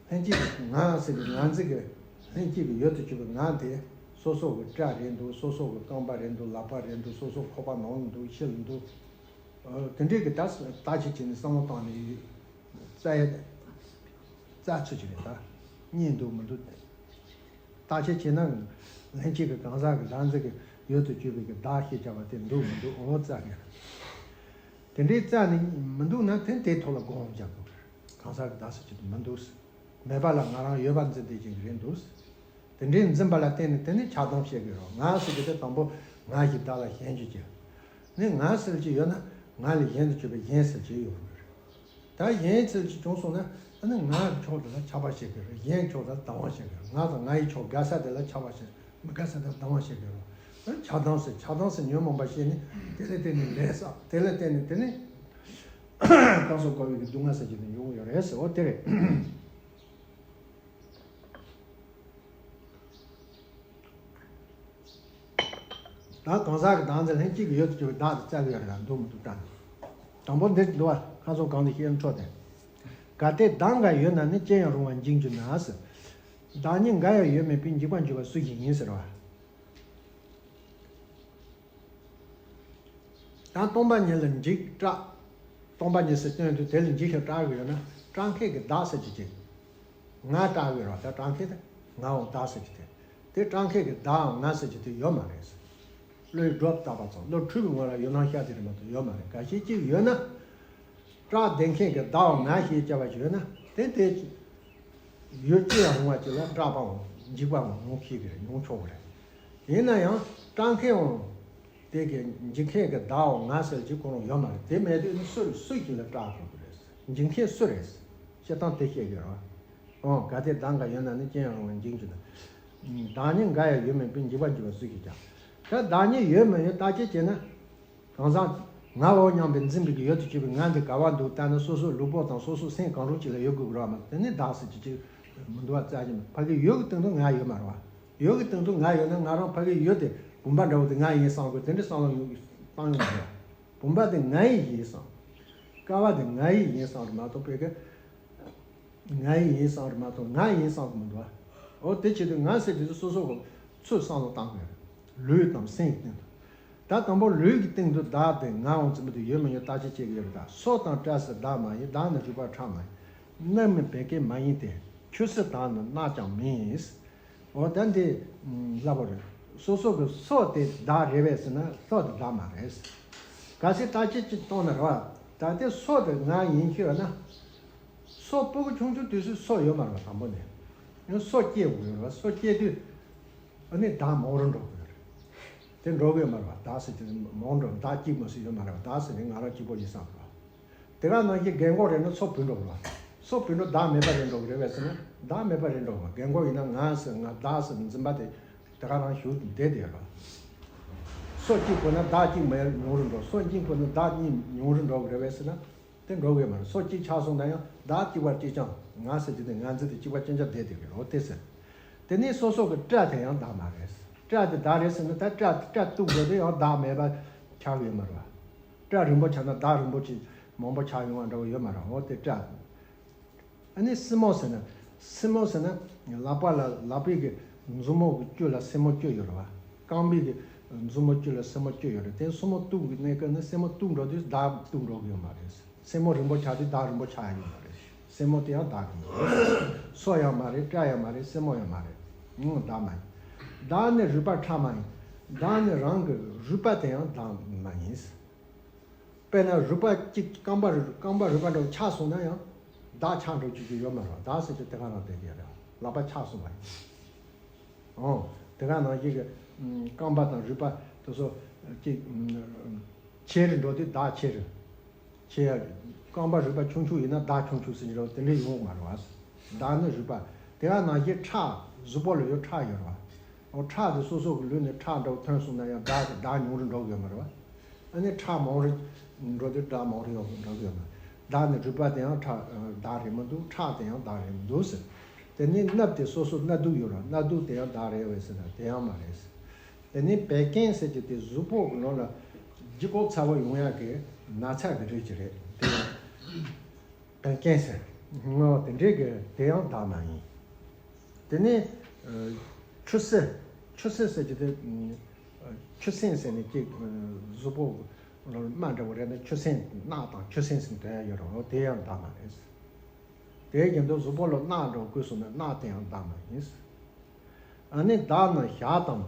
ལྷན་སྐྱེས་ཀྱི་ང་ཟེར་གྱི་ང་འཛིན་གྱི་ལྷན་སྐྱེས་ཀྱི་ཡུལ་དུ་གྱུར་པའི་ང་དེ་སོ་སོ་གི་སྐྲ་རེད་འདུག། སོ་སོ་གི་རྐང་པ་རེད་འདུག། ལག་པ་རེད་འདུག། སོ་སོ་ཁོག་པ་ནང་ལ་འདུག། ཕྱི་ལ་འདུག། ཨ། དེ་འདྲའི་གི་ད་བརྟག་དཔྱད་བྱས་ནས་བསམ་བློ་བཏང་ནས་བཙལ་ཡ་བཙལ་ཚུལ་ཅིག་རེད། ད་རྙེད་འདུག་མི་འདུག་བརྟག་དཔྱད་བྱས་ན། ལྷན་སྐྱེས་ཀྱི་གང་ཟག་གི་བདག་འཛིན་གྱི་ཡུལ་དུ་གྱུར་པའི་གི་བདག་ཞེས་བྱ་བ་དེ་འདུག་མི་འདུག་འོ་བཙལ་ཡ། དེ་འདྲའི་བཙལ་ནས་མི་འདུག་ན་དེ་དེའི་ཐོག་ལ་དགོངས་པ་རྒྱག་དགོས་རེད། གང་ཟག་གི་བདག་ཟེར་གྱི་དེ་མི་འདུག། མེད་པ་ལ་ང་རང་ཡོད་པར་འཛིན་བསྡད་ཀྱི་རེད་འདུག། དེ་འདྲའི་འཛིན་པ་ལ་བརྟེན་ནས་དེ་ནི་ཆགས་སྡང་བྱེད་ཀྱི་རེད། ང་ཟེར་གྱི་དེ་དང་པོ་ང་ཞིག་བདག་ལ་ཞེན་གྱི་ཀྱི། ནི་ང་ཟེར་གྱི་ཡོད་ན་ང་ལས་གཞན་དུ་གྱུར་པའི་གཞན་ཟེར་གྱི་ཡོད་རེད། ད་གཞན་ཟེར་གྱི་བྱུང་སོང་ན། ཨ་ནི་ང་གི་ཕྱོགས་དེ་ལ་ཆགས་པ་བྱེད་ཀྱི་རེད། གཞན་ཕྱོགས་དེ་ལ་སྡང་བ་བྱེད་ཀྱི་རེད། ང་དང་ང་ཡི་ཕྱོགས་དགའ་ས་དེ་ལ་ཆགས་པ་བྱེད། མི་དགའ་ས་དེ་ལ་སྡང་བ་བྱེད་ཀྱི་རེད། ཨ་ནི་ཆགས་སྡང་ཟེར། ཆགས་སྡང་ཟེར་ཉོན་མོངས་པ་བྱས་ནས་དེ་ལ་བརྟེན་ནས་ལས་བསགས། དེ་ལ་བརྟེན་ནས་དེ་ནི་གང་སོགས་གོ་བའི་གི་སྡུག་བསྔལ་ཟེར་གྱི་ནི་ཡོང་གི་ཡོད་རེད་ཟེར། འོ་དེ་རེད། ད་གང་ཟག་གི་བདག་འཛིན་ལྷན་སྐྱེས་ཀྱི་ཡུལ་དུ་གྱུར་པའི་བདག་དེ་བཙལ་གྱི་ཡོད་རེད། ད་འདུག་མི་འདུག་བལྟ་ནས། དང་པོ་འདིར་འདུག་བ། ཁ་སང་གང་དུ་ཤེས་འཕྲོ་དེ། གལ་ཏེ་བདག་འགའ་ཡོད་ན་ནི། ཅི་ཡང་རུང་བར་འཇིག་འགྱུར་ན་ཟེར། བདག་ཉིད་འགའ་ཡང་ཡོད་མིན་པས། འཇིག་པར་འགྱུར་བ་སུ་ཞིག་ཡིན་ཟེར་བ། ད་སྟོང་པ་ཉིད་ལ་འཇིགས་སྐྲག། སྟོང་པ་ཉིད་ཟེར་སྟོན་དུས་དེ་ལ་འཇིགས་ཤིང་སྐྲག་གི་ཡོད་ན། སྐྲག་མཁན་གྱི་བདག་ཟེར་རྒྱུ་ཅིག་ང་སྐྲག་གི་རེད་བ། ད་སྐྲག་མཁན་དེ་ངའོ་བདག་ཟེར་རྒྱུ་དེ། དེ་སྐྲག་མཁན་གྱི་བདག་ང་ཟེར་རྒྱུ་དེ་ཡོད་མ་རེད། བློའི་སྒྲོ་བཏགས་པ་ཙམ། བློ་འཁྲུལ་གྱི་ངོ་ལ་ཡུལ་སྣང་ཤར་དེ་རེད་མ་གཏོགས་ཡོད་མ་རེད། འགའ་ཞིག་ཅིག་ཡོད་ན། སྐྲག་བསྡད་མཁན་གྱི་བདག་ང་ཞེས་བྱ་བ་ཞིག་ཡོད་ན། དེ་དེ་ཡུལ་ཅི་ཡང་རུང་བ་ཅིག་ལ་སྐྲག་པའམ་འཇིགས་པའམ་ཡོང་ཤེས་ཀྱི་རེད། ཡོང་ཆོག་གི་རེད། ཡིན་ན་ཡང་སྐྲག་མཁན་འོང་། དེ་གི་འཇིགས་མཁན་གྱི་བདག་འོང་ང་ཟེར་གྱི་ཁོ་རང་ཡོད་མ་རེད། དེ་མེད་དུས་ནི་སུ་སུ་ཞིག་ལ་སྐྲག་དགོས་ཀྱི་རེད། འཇིགས་མཁན་སུ་རེད། བཤད་སྟངས་དེ་བཤད་ཀྱི་རེད། འོང་། གལ་ཏེ་བདག་འགའ་ཡོད་ན་ནི། ཅི་ཡང་རུང་བར་འཇིག་འགྱུར་ན། བདག་ཉིད་འགའ་ཡང་ཡོད་མིན་པས། འཇིག་པར་འགྱུར་བ་སུ་ཞིག་ཀྱང་། ད་བདག་ཉིད་ཡོད་མ་ཡོད་བརྟག་དཔྱད་བྱས་ན། གང་ཟག་ང་འོ་སྙམ་པའི་འཛིན་པའི་གི་ཡུལ་དུ་གྱུར་པའི་ང་འདི་ག་བ་འདུག་བལྟས་ན། སོ་སོའི་ལུས་པོ་དང་སོ་སོའི་སེམས་གང་རུང་ཅིག་ལ་ཡོད་དགོས་ཀྱི་རེད་བ། མ་གཏོགས་དེ་ནི་བདག་ཟེར་རྒྱུ་ཅིག་མི་འདུག་བ། བཙལ་གྱི་མེད། ཕ་གི་ཡུལ་གྱི་སྟེང་དུ་ང་ཡོད་མ་རེད་བ། ཡུལ་གྱི་སྟེང་དུ་ང་ཡོད་ན། ང་རང་ཕ་གི་ཡུལ་དེ་བུམ་པ་འདྲ་བོ་དེ་ང་ཡིན་བསམ་དགོས། དེ་འདྲའི་བསམ་བློ་ཡོང་བཏང་ཡོང་མ་རེད་བ། བུམ་པ་དེ་ང་ཡི་ཡིན་བསམ། ཀ་བ་དེ་ང་ཡི་ཡིན་བསམ་རེད་མ་གཏོགས། ཕ་གི་ང་ཡི་ཡིན་བསམ་རེད་མ་གཏོགས་ང་ཡིན་བསམ་གི་མི་འདུག་བ། འོ་དེ་བྱེད་དུས་ང་ཟེར་དུས་སོ་སོ་གི་ཚུར་བསམ་བློ་བཏང་དགོས་རེད། ལུས་དང་སེམས་ཀྱི་སྟེང་དུ། ད་དང་པོ་ལུས་ཀྱི་སྟེང་དུ་བདག་དེ་ང་འོང་ཙམ་དུ་ཡོད་མི་ཡོད་བརྟག་དཔྱད་བྱེད་ཀྱི་ཡོད་པ་དང་། སོ་དང་སྐྲ་ཟེར་བདག་མ་ཡིན། བདག་ནི་རུས་པ་ཁྲག་མ་ཡིན། རྣམ་སྨིན་བད་ཀན་མ་ཡིན་ཏེ། ཆུ་སྲིན་དག་ནི་རྣག་ཀྱང་མིན། འོ་ད་འདི་ལྷག་པ་རེད། སོ་སོ་གི་སོ་དེ་བདག་རེད་པས་ཟེར་ན། སོ་དེ་བདག་མ་རེད། གལ་སྲིད་བརྟག་དཔྱད་ཅིག་བཏང་ན་རེད་བ། ད་དེ་སོ་དེ་ང་ཡིན་ཤེས་པ་ན། སོ་སྤུ་གུ་ཆུང་ཆུང་དུས་སུ་སོ་ཡོད་མ་རེད་བ། དང་པོ་ནས་ཡང་སོ་སྐྱེ་དགོས་ཡོད་རེད་བ། སོ་སྐྱེ་དུས་ཨ་ནི་བདག་མང་རུ་འགྲོ་དགོས་རེད། དེ་འགྲོ་གི་ཡོད་མ་རེད་བ། བདག་ཟེར་དེ་མང་འགྲོ། བདག་གཅིག་མ་ཟིན་ཡོད་མ་རེད་བ། བདག་ཟེར་ནས་ང་རང་གཅིག་པོ་ཡིན་བསམ་རེད་བ། དེ་ག་ནང་བཞིན་རྒན་གོག་རེད་ན་སོ་བུད་འགྲོ་གི་རེད་བ། སོ་བུད་འགྲོ། བདག་མེད་པ་རེད་འགྲོ་གི་རེད་པས་ཟེར་ན། བདག་མེད་པ་རེད་འགྲོ་གི་རེད་བ། རྒན་གོག་ཡིན་ན་ང་ཟེར། ང་བདག་ཟེར་འཛིན་པ་དེ་དེ་ག་རང་བཞུགས་བསྡད་དེ་ཡོད་རེད་བ། སོ་གཅིག་པོ་ན་བདག་གཅིག་མ་ཉུང་རུ་འགྲོ། སོ་གཅིག་པོ་ན་བདག་གཉིས་ཉུང་རུ་འགྲོ་གི་རེད་པས་ཟེར་ན། དེ་འགྲོ་གི་ཡོད་མ་རེད། སོ་གཅིག་ཆགས་སོང་ན་ཡང་བདག་གཅིག་པ་གཅིག་རྐྱང་། ང་ཟེར་རྒྱུ་དེ་ང་འཛིན་དེ་གཅིག་པ་རྐྱང་རྐྱང་བསྡད་དེ་ཡོད་རེད། འོ་དེ་ཟེར། དེ་ནས་སོ་སོ་གི་སྐྲ་དེ་ཡང་བདག་མ་རེད། སྐྲ་དེ་བདག་རེད་ཟེར་ན། ད་སྐྲ་སྐྲ་གཏུབ་དགོས་དུས་ཡང་བདག་མེད་པ་ཆགས་ཡོད་མ་རེད་བ། སྐྲ་རིང་པོ་ཆགས་ན་བདག་རིང་པོ་ཅིག་མང་པོ་ཆགས་ཡོང་བ་འདྲ་བོ་ཡོད་མ་རེད། འོ་དེ་སྐྲ། ཨ་ནི་སེན་མོ་ཟེར་ན། སེན་མོ་ཟེར་ན་ལག་པ་ལ། ལག་པའི་གི་མཛུབ་མོ་གི་དཀྱིལ་ལ་སེན་མོ་བཅུ་ཡོད་རེད་བ། རྐང་པའི་གི་མཛུབ་མོ་དཀྱིལ་ལ་སེན་མོ་བཅུ་ཡོད་རེད། དེ་སེན་མོ་གཏུབ་གི་གནས་སྐབས་ནི་སེན་མོ་གཏུབ་འགྲོ་དུས་བདག་གཏུབ་འགྲོ་གི་ཡོད་མ་རེད། སེན་མོ་རིང་པོ་ཆགས་དུས་བདག་རིང་པོ་ཆགས་ཡ་ཡོད་མ་རེད། སེན་མོ་དེ་ཡང་བདག་གི་མ་རེད། སོ་ཡང་མ་རེད། སྐྲ་ཡང་མ་རེད། སེན་མོ་ཡང་མ་རེད། ཨང་། བདག་མ་ཡིན། བདག་ནི་རུས་པ་ཁྲག་མ་ཡིན། བདག་ནི་རང་གི་རུས་པ་དེ་ཡང་བདག་མ་ཡིན། དཔེར་ན་རུས་པ་གཅིག། རྐང་པ་རུས། རྐང་པ་རུས་པ་འདྲ་བོ་ཆག་སོང་ན་ཡང་བདག་ཆག་འགྲོ་རྒྱུ་ཅིག་ཡོད་མ་རེད། བདག་ཟེར་རྒྱུ་དེ་ག་རང་བསྡད་ཀྱི་རེད། ལག་པ་ཆག་སོང་བ་ཡིན། འོ། དེ་ག་ནང་བཞིན་གྱི་རྐང་པ་དང་རུས་པ་དེ་ཚོ་གཅིག་ཆེ་རུ་འགྲོ་དུས་བདག་ཆེ་རུ། ཆེ་ཡ། རྐང་པ་རུས་པ་ཆུང་ཆུང་ཡིན་ན་བདག་ཆུང་ཆུང་ཟེར་གྱི་རེད། དེ་འདྲ་ཡོང་གི་མ་རེད་བ། བདག་ནི་རུས་པ། དེ་ག་ནང་བཞིན་ཁྲག། གཟུགས་པོ་ལ་ཡོད་ཁྲག་ཡོད་རེད་བ། འོ་ཁྲག་དེ་སོ་སོ་གི་ལུས་ནས་ཁྲག་འདྲ་བོ་ཐོན་སོང་ན་ཡང་བདག་གི་བདག་ཉུང་རུ་འགྲོ་གི་ཡོད་མ་རེད་བ། ཨ་ནི་ཁྲག་མང་རུ་འགྲོ་དུས་བདག་མང་རུ་ཡོང་འགྲོ་གི་ཡོད་མ་རེད། བདག་ནི་རུས་པ་དེ་ཡང་ཁྲག་བདག་རེད་མི་འདུག་ཁྲག་དེ་ཡང་བདག་རེད་མི་འདུག་ཟེར། དེ་ནི་སྣབས་དེ་སོ་སོ་སྣ་དུག་ཡོད་རེད། སྣ་དུག་དེ་ཡང་བདག་རེད་བས་ཟེར་ན་དེ་ཡང་མ་རེད་ཟེར། དེ་ནི་བད་ཀན་ཟེར་གྱི་དེ་གཟུགས་པོ་གི་ནང་ལ་ལྗིད་ཁོག་ཚ་བོ་ཡོང་ཡག་གི་ན་ཚ་གི་རིགས་ཅིག་རེད་དེ། བད་ཀན་ཟེར། ངོ་། དེ་འདྲའི་གི་དེ་ཡང་བདག་མ་ཡིན། དེ་ནས་ཆུ་སྲིན། ཆུ་སྲིན་ཟེར་གྱི་དེ། ཆུ་སྲིན་ཟེར་ནས་གཅིག་གཟུགས་པོ་རྨ་འདྲ་བོ་རེད་ན། ཆུ་སྲིན། རྣག་དང་ཆུ་སྲིན་ཟེར་དོན་ཡང་ཡོད་རེད། འོ་དེ་ཡང་བདག་མ་རེད། དེ་བཞིན་དུ་གཟུགས་པོ་ལ་རྣག་འདྲ་བོ་བསྐུས་སོང་ན་རྣག་དེ་ཡང་བདག་མ་ཡིན། ཨ་ནི་བདག་ནི་ཞག་དང་།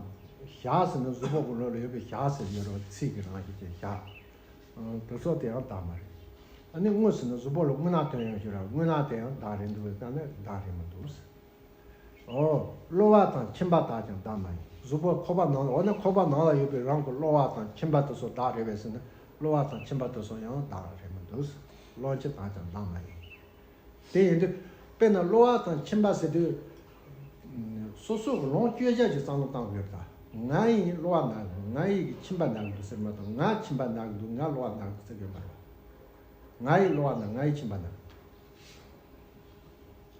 ཞག་ཟེར་ན་གཟུགས་པོ་གི་ནང་ལ་ཡོད་པའི་ཞག་ཟེར་ཡོད་རེད། ཚིགས་ཀྱི་རང་བཞིན་གྱི་ཞག། དེ་ཚོ་དེ་ཡང་བདག་མ་རེད། ཨ་ནི་རྔུལ་ཟེར་ན་གཟུགས་པོ་ལ་རྔུལ་ནག་ཐོན་ཡང་ཞིག་ར། རྔུལ་ནག་དེ་ཡང་བདག་རེད་འདུག་པའི་སྟེང་ནས་བདག་རེད་མི་འདུག་ཟེར། འོ། གློ་བ་དང་མཆིན་པ་དག་ཀྱང་བདག་མ་ཡིན། གཟུགས་པོ་ཁོག་པ་ནང་ལ། འོ་ན་ཁོག་པ་ནང་ལ་ཡོད་པའི་རང་གི་གློ་བ་དང་མཆིན་པ་དེ་ཚོ་བདག་རེད་པས་ཟེར་ན། གློ་བ་དང་མཆིན་པ་དེ་ཚོ་ཡང་བདག་རེད་མི་འདུག་ཟེར། གློ་མཆིན་དག་ཀྱང་བདག་མ་ཡིན། དེ་ཡིན་དུས་དཔེར་ན་གློ་བ་དང་མཆིན་པ་ཟེར་དུས། སོ་སོ་གི་ལོངས་སྤྱོད་བྱ་ཞིག་བསམ་བློ་བཏང་དགོས་ད། ང་ཡིས་གློ་བ་ན་གི་འདུག་ང་ཡིས་ཀྱི་མཆིན་པ་ན་གི་འདུག་ཟེར་མ་གཏོགས། ང་མཆིན་པ་ན་གི་འདུག་ང་གློ་བ་ན་གི་འདུག་ཟེར་གི་མ་རེད། ང་ཡིས་གློ་བ་ན། ང་ཡིས་མཆིན་པ་ན།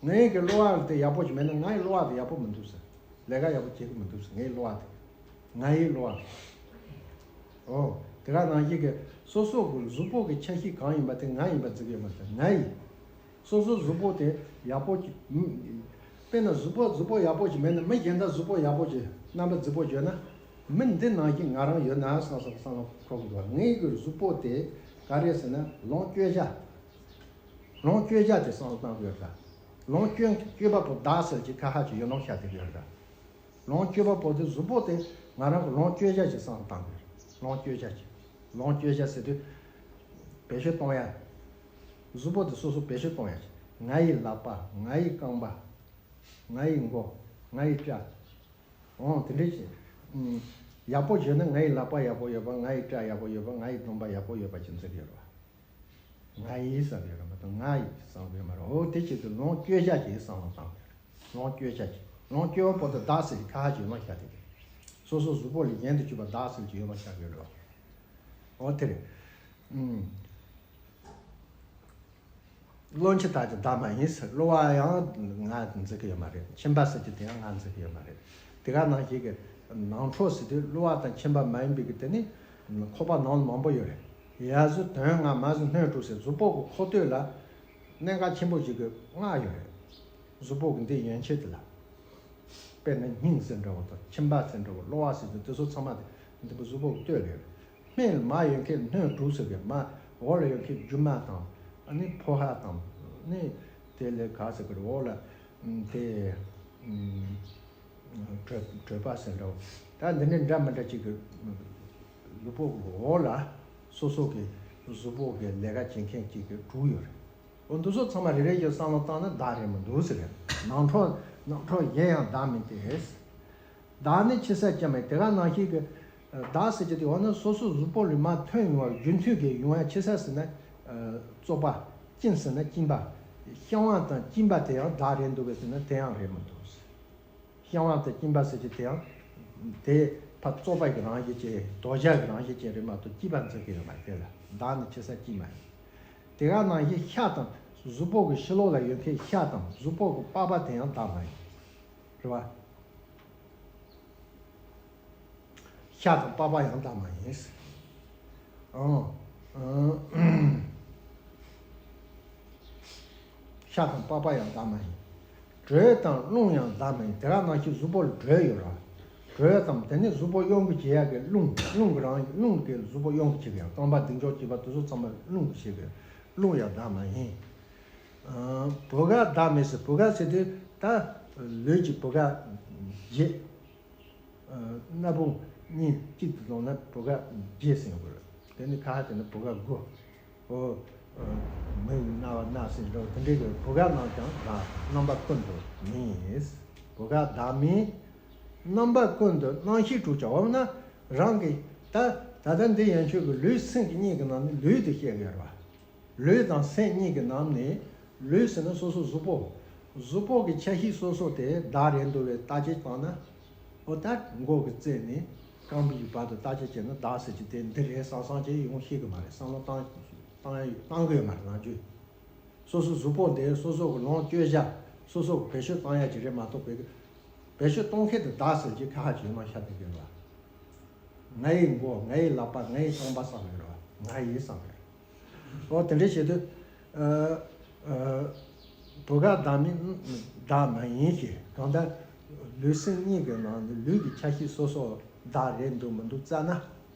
ང་ཡིས་ཀྱི་གློ་བ་དེ་ཡག་པོ་ཞིག་མེད་ན་ང་ཡི་གློ་བ་དེ་ཡག་པོ་མི་འདུག་ཟེར། ལས་ཀ་ཡག་པོ་བྱེད་གི་མི་འདུག་ཟེར། ངའི་གློ་བ་དེ། ང་ཡི་གློ་བ། ཨོ། དེ་ག་ནང་བཞིན་གྱི་སོ་སོ་གི་གཟུགས་པོ་གི་ཆ་ཤས་གང་ཡིན་པ་དེ་ང་ཡིན་པ་འཛིན་གྱི་ཡོད་མ་རེད། ང་ཡིན། སོ་སོ་གཟུགས་པོ་དེ་ཡག་པོ་ཅིག་མ། དཔེར་ན་གཟུགས་པོ་གཟུགས་པོ་ཡག་པོ་ཅིག་མེད་ན། མི་གཞན་དག་གཟུགས་པོ་ཡག་པོ་ཅིག་རྣམ་པ་རྫིག་པོ་ཅིག་ཡོད་ན། མི་འདི་ནང་བཞིན་ང་རང་ཡོད་ན་བསམ་བསམ་བསམ་བློ་འཁོར་གྱི་འདུག་ངའི་གི་གཟུགས་པོ་དེ་ག་རེ་ཟེར་ན་ལོངས་སྤྱོད་བྱ། ལོངས་སྤྱོད་བྱ་དེ་བསམ་བློ་བཏང་གི་ཡོད་ད། ལོངས་སྤྱོད་སྤྱོད་པ་པོ་བདག་ཟེར་གྱི་ཁ་ཧ་ཅིག་ཡོད་ནོ་ཤ་དེ་ཡོད་ད། ལོངས་སྤྱོད་པ་པོ་དེ་གཟུགས་པོ་དེ་ང་རང་གི་ལོངས་སྤྱོད་བྱ་ཞིག་བསམ་བློ་བཏང་དགོས། ལོངས་སྤྱོད་བྱ་ཞིག་ལོངས་སྤྱོད་བྱ་ཟེར་དུས་བེད་སྤྱོད་གཏོང་ཡ། གཟུགས་པོ་དེ་སོ་སོ་བེད་སྤྱོད་གཏོང་ཡ་ཞིག་ང་ཡི་ལག་པ། ང་ཡི་རྐང་པ། ང་ཡི་མགོ། ང་ཡི་སྐྲ། འོང་དེ་འདྲ་ཞིག་ཡག་པོ་བྱས་ན་ང་ཡི་ལག་པ་ཡག་པོ་ཡོད་པ། ང་ཡི་སྐྲ་ཡག་པོ་ཡོད་པ། ང་ཡི་གདོང་པ་ཡག་པོ་ཡོད་པ་ཅིག་འཛིན་གྱི་ཡོད་རེད་བ། ང་ཡི་བསམ་ཡོད་རེད་མ་གཏོགས་ང་ཡི་བསམ་གྱི་མ་རེད། འོ་དེ་བྱེད་དུས་ལོངས་སྤྱོད་བྱ་ཅིག་བསམ་བློ་བཏང་། ལོངས་སྤྱོད་བྱ་ཅིག་ལོངས་སྤྱོད་པ་པོ་དེ་བདག་ཟེར་གྱི་ཁ་ཧ་ཅིག་ཡོད་མ་ཤ་དེ་གི། སོ་སོ་གཟུགས་པོ་ལས་གཞན་དུ་གྱུར་པ་བདག་ཟེར་གྱི་ཡོད་མ་ཤ་གི་རེད་བ། འོ་དེ་རེད། ཨུམ། གློ་མཆེད་དག་ཀྱང་བདག་མ་ཡིན་ཟེར། གློ་བ་ཡང་ང་འཛིན་གྱི་ཡོད་མ་རེད། མཆིན་པ་ཟེར་གྱི་དེ་ཡང་ང་འཛིན་གྱི་ཡོད་མ་རེད། དེ་ག་ནང་བཞིན་གྱི་ནང་ཁྲོལ་ཟེར་དུས་གློ་བ་དང་མཆིན་པ་མ་ཡིན་པའི་གི་དེ་ནི་ཁོག་པ་ནང་ལ་མང་པོ་ཡོད་རེད། ཡ་གཟུགས་དོན་ལྔ་མ་གཟུགས་སྣོད་དྲུག་ཟེར། གཟུགས་པོ་གི་ཁོག་སྟོད་ལ་གནད་འགག་ཆེན་པོ་ཞིག་གི་ལྔ་ཡོད་རེད། གཟུགས་པོ་གི་འདི་ཡན་ཆད་དེ་ལ། དཔེར་ན་སྙིང་ཟེར་འདྲ་བོ་དང་མཆིན་པ་ཟེར་འདྲ་བོ། གློ་བ་ཟེར་དུས་དེ་ཚོ་ཚང་མ་དེ་འདི་པོ་གཟུགས་པོ་གི་སྟོད་ལ་ཡོད་རེད། སྨད་ལ་མར་ཡོད་མཁན་སྣོད་དྲུག་ཟེར་གི། མར་འོག་ལ་ཡོད་མཁན་རྒྱུ་མ་དང་། ཨ་ནི་ཕོ་ཧ་དང་། ཨ་ནི་དེ་ལས་ག་ཟེར་གི་རེད། འོག་ལ་དེ་དྲོད་དྲོད་པ་ཟེར་འདྲ་བོ། ད་འདི་འདྲ་འདྲ་མི་འདྲ་ཅིག་གི་གཟུགས་པོ་གི་འོག་ལ་སོ་སོ་གི་གཟུགས་པོ་གི་ལས་ཀ་བྱེད་མཁན་ཅིག་གི་དྲུག་ཡོད་རེད། འོ་འདི་ཚོ་ཚང་མ་རེ་རེ་བཞིན་བསམ་བློ་བཏང་ན་བདག་རེད་མི་འདུག་ཟེར་རེད། ནང་ཁྲོལ་ནང་ཁྲོལ་གཞན་ཡང་བདག་མིན་ཏེ། བདག་ནི་ཕྱི་སེལ་ཅན་མ་ཡིན། དེ་ག་ནང་བཞིན་གྱི་བདག་ཟེར་གྱི་དེ་འོ་ན་སོ་སོ་གཟུགས་པོ་ལས་མར་ཐོན་ཡོང་བ་རྒྱུ་མཐུན་གྱི་ཡོང་བ་ཕྱི་སེལ་ཟེར་ན་བཙོག་པ། གཅིན་ཟེར་ན་གཅིན་པ། བཤང་བ་དང་གཅིན་པ་དེ་ཡང་བདག་རེད་འདུག་གས་ཟེར་ན་དེ་ཡང་རེད་མི་འདུག་བཤང་བ་དང་གཅིན་པ་ཟེར་གྱི་དེ་ཡང་དེ་ཕར་བཙོག་པ་གི་རང་བཞིན་ཅན། དོ་ཇ་གི་རང་བཞིན་ཅན་རེད་མ་གཏོགས་སྐྱིད་པ་འཛིན་གྱི་ཡོད་མ་རེད། དེ་ལ་བདག་ནི་ཕྱི་སེལ་ཅན་མ་ཡིན། དེ་ག་ནང་བཞིན་ཤ་དང་གཟུགས་པོ་གི་ཕྱི་ལོགས་ལ་ཡོད་མཁན་ཤ་དང་གཟུགས་པོ་གི་པགས་པ་དེ་ཡང་བདག་མ་ཡིན། རེད་བ། ཤ་དང་པགས་པ་ཡང་བདག་མ་ཡིན། ཨང་། ཨང་། ཤ་དང་པགས་པ་ཡང་བདག་མ་ཡིན། དྲོད་དང་རླུང་ཡང་བདག་མ་ཡིན། དེ་ག་ནང་བཞིན་གཟུགས་པོ་ལ་དྲོད་ཡོད་ར། དྲོད་དང་དེ་ནི་གཟུགས་པོ་གཡོ་འགུལ་བྱེད་ཡག་གི་རླུང་། རླུང་གི་རང་རླུང་གིས་གཟུགས་པོ་གཡོ་འགུལ་བྱེད་གི་ཡང་རྐང་པ་ལྡིང་ཅོག་བྱེད་པ་དེ་ཚོ་ཚང་མ་རླུང་གིས་བྱེད་གི། རླུང་ཡང་བདག་མ་ཡིན། ཨ། བུ་ག་བདག་མེད་ཟེར། བུ་ག་ཟེར་དུས་ད་ལུས་ཀྱི་བུ་ག་བརྒྱད། ཨ། སྣ་བུག་གཉིས་གཅིག་ཏུ་བསྡོམས་ན་བུ་ག་བརྒྱད་ཟེར་དགོས་རེད། དེ་ནི་ཁ་ཧ་དེ་ནི་བུ་ག་དགུ། ཨོ། ཨ། མིག་རྣ་བ་སྣ་ཟེར་འགྲོ་དེ་འདྲའི་གི་བུ་ག་རྣམས་ཀྱང་བདག་རྣམ་པ་ཀུན་ཏུ་མིན། བུ་ག་བདག་མིན། རྣམ་པ་ཀུན་ཏུ་རྣམ་ཤེས་དྲུག་ཀྱང་། འོ་ན་རང་གི་ད་ད་ལྟ་འདི་ཡན་ཆོད་ཀྱི་ལུས་སེམས་ཀྱི་གཉིས་ཀྱི་ནང་ནས་ལུས་དེ་བཤད་ཀྱི་ཡོད་རེད་བ། ལུས་དང་སེམས་གཉིས་ཀྱི་ནང་ནས། ལུས་ཟེར་ན་སོ་སོ་གཟུགས་པོ། གཟུགས་པོ་གི་ཆ་ཤས་སོ་སོ་དེ་བདག་རེད་འདུག་པའི་བརྟག་དཔྱད་བཏང་ན། འོ་ད་མགོ་གི་རྩེ་ནས་རྐང་པའི་བར་དུ་བརྟག་དཔྱད་བྱས་ན་བདག་ཟེར་གྱི་དེ་འདི་རེད་བསམ་བསམ་བྱས་ཡོང་ཤེས་ཀྱི་མ་རེད། བསམ་བློ་བཏང་བཏང་ཡ་བཏང་གི་ཡོད་མ་རེད། ནང་རྒྱུ། སོ་སོ་གཟུགས་པོ་འདི་སོ་སོ་གི་ལོངས་སྤྱོད་བྱ། སོ་སོ་གི་བེད་སྤྱོད་བཏང་ཡ་ཅིག་རེད་མ་གཏོགས་བེད་བེད་སྤྱོད་གཏོང་མཁན་དེ་བདག་ཟེར་གྱི་ཁ་ཧ་ཅིག་ཡོད་མ་ཤ་དེ་གི་རེད་བ། ང་ཡི་མགོ། ང་ཡི་ལག་པ། ང་ཡི་རྐང་པ་བསམ་ཡོད་རེད་བ། ང་ཡི་བསམ་ཡོད། ཨོ་དེ་འདྲ་བྱེད་དུས། ཨ། ཨ། བུ་ག་བདག་མིན་བདག་མ་ཡིན་ཞེས། གང་ལྟར་ལུས་སེམས་གཉིས་ཀྱི་ནང་ནས་ལུས་ཀྱི་ཆ་ཤས་སོ་སོ་བདག་རེད་འདུག་མི་འདུག་བཙལ་ན།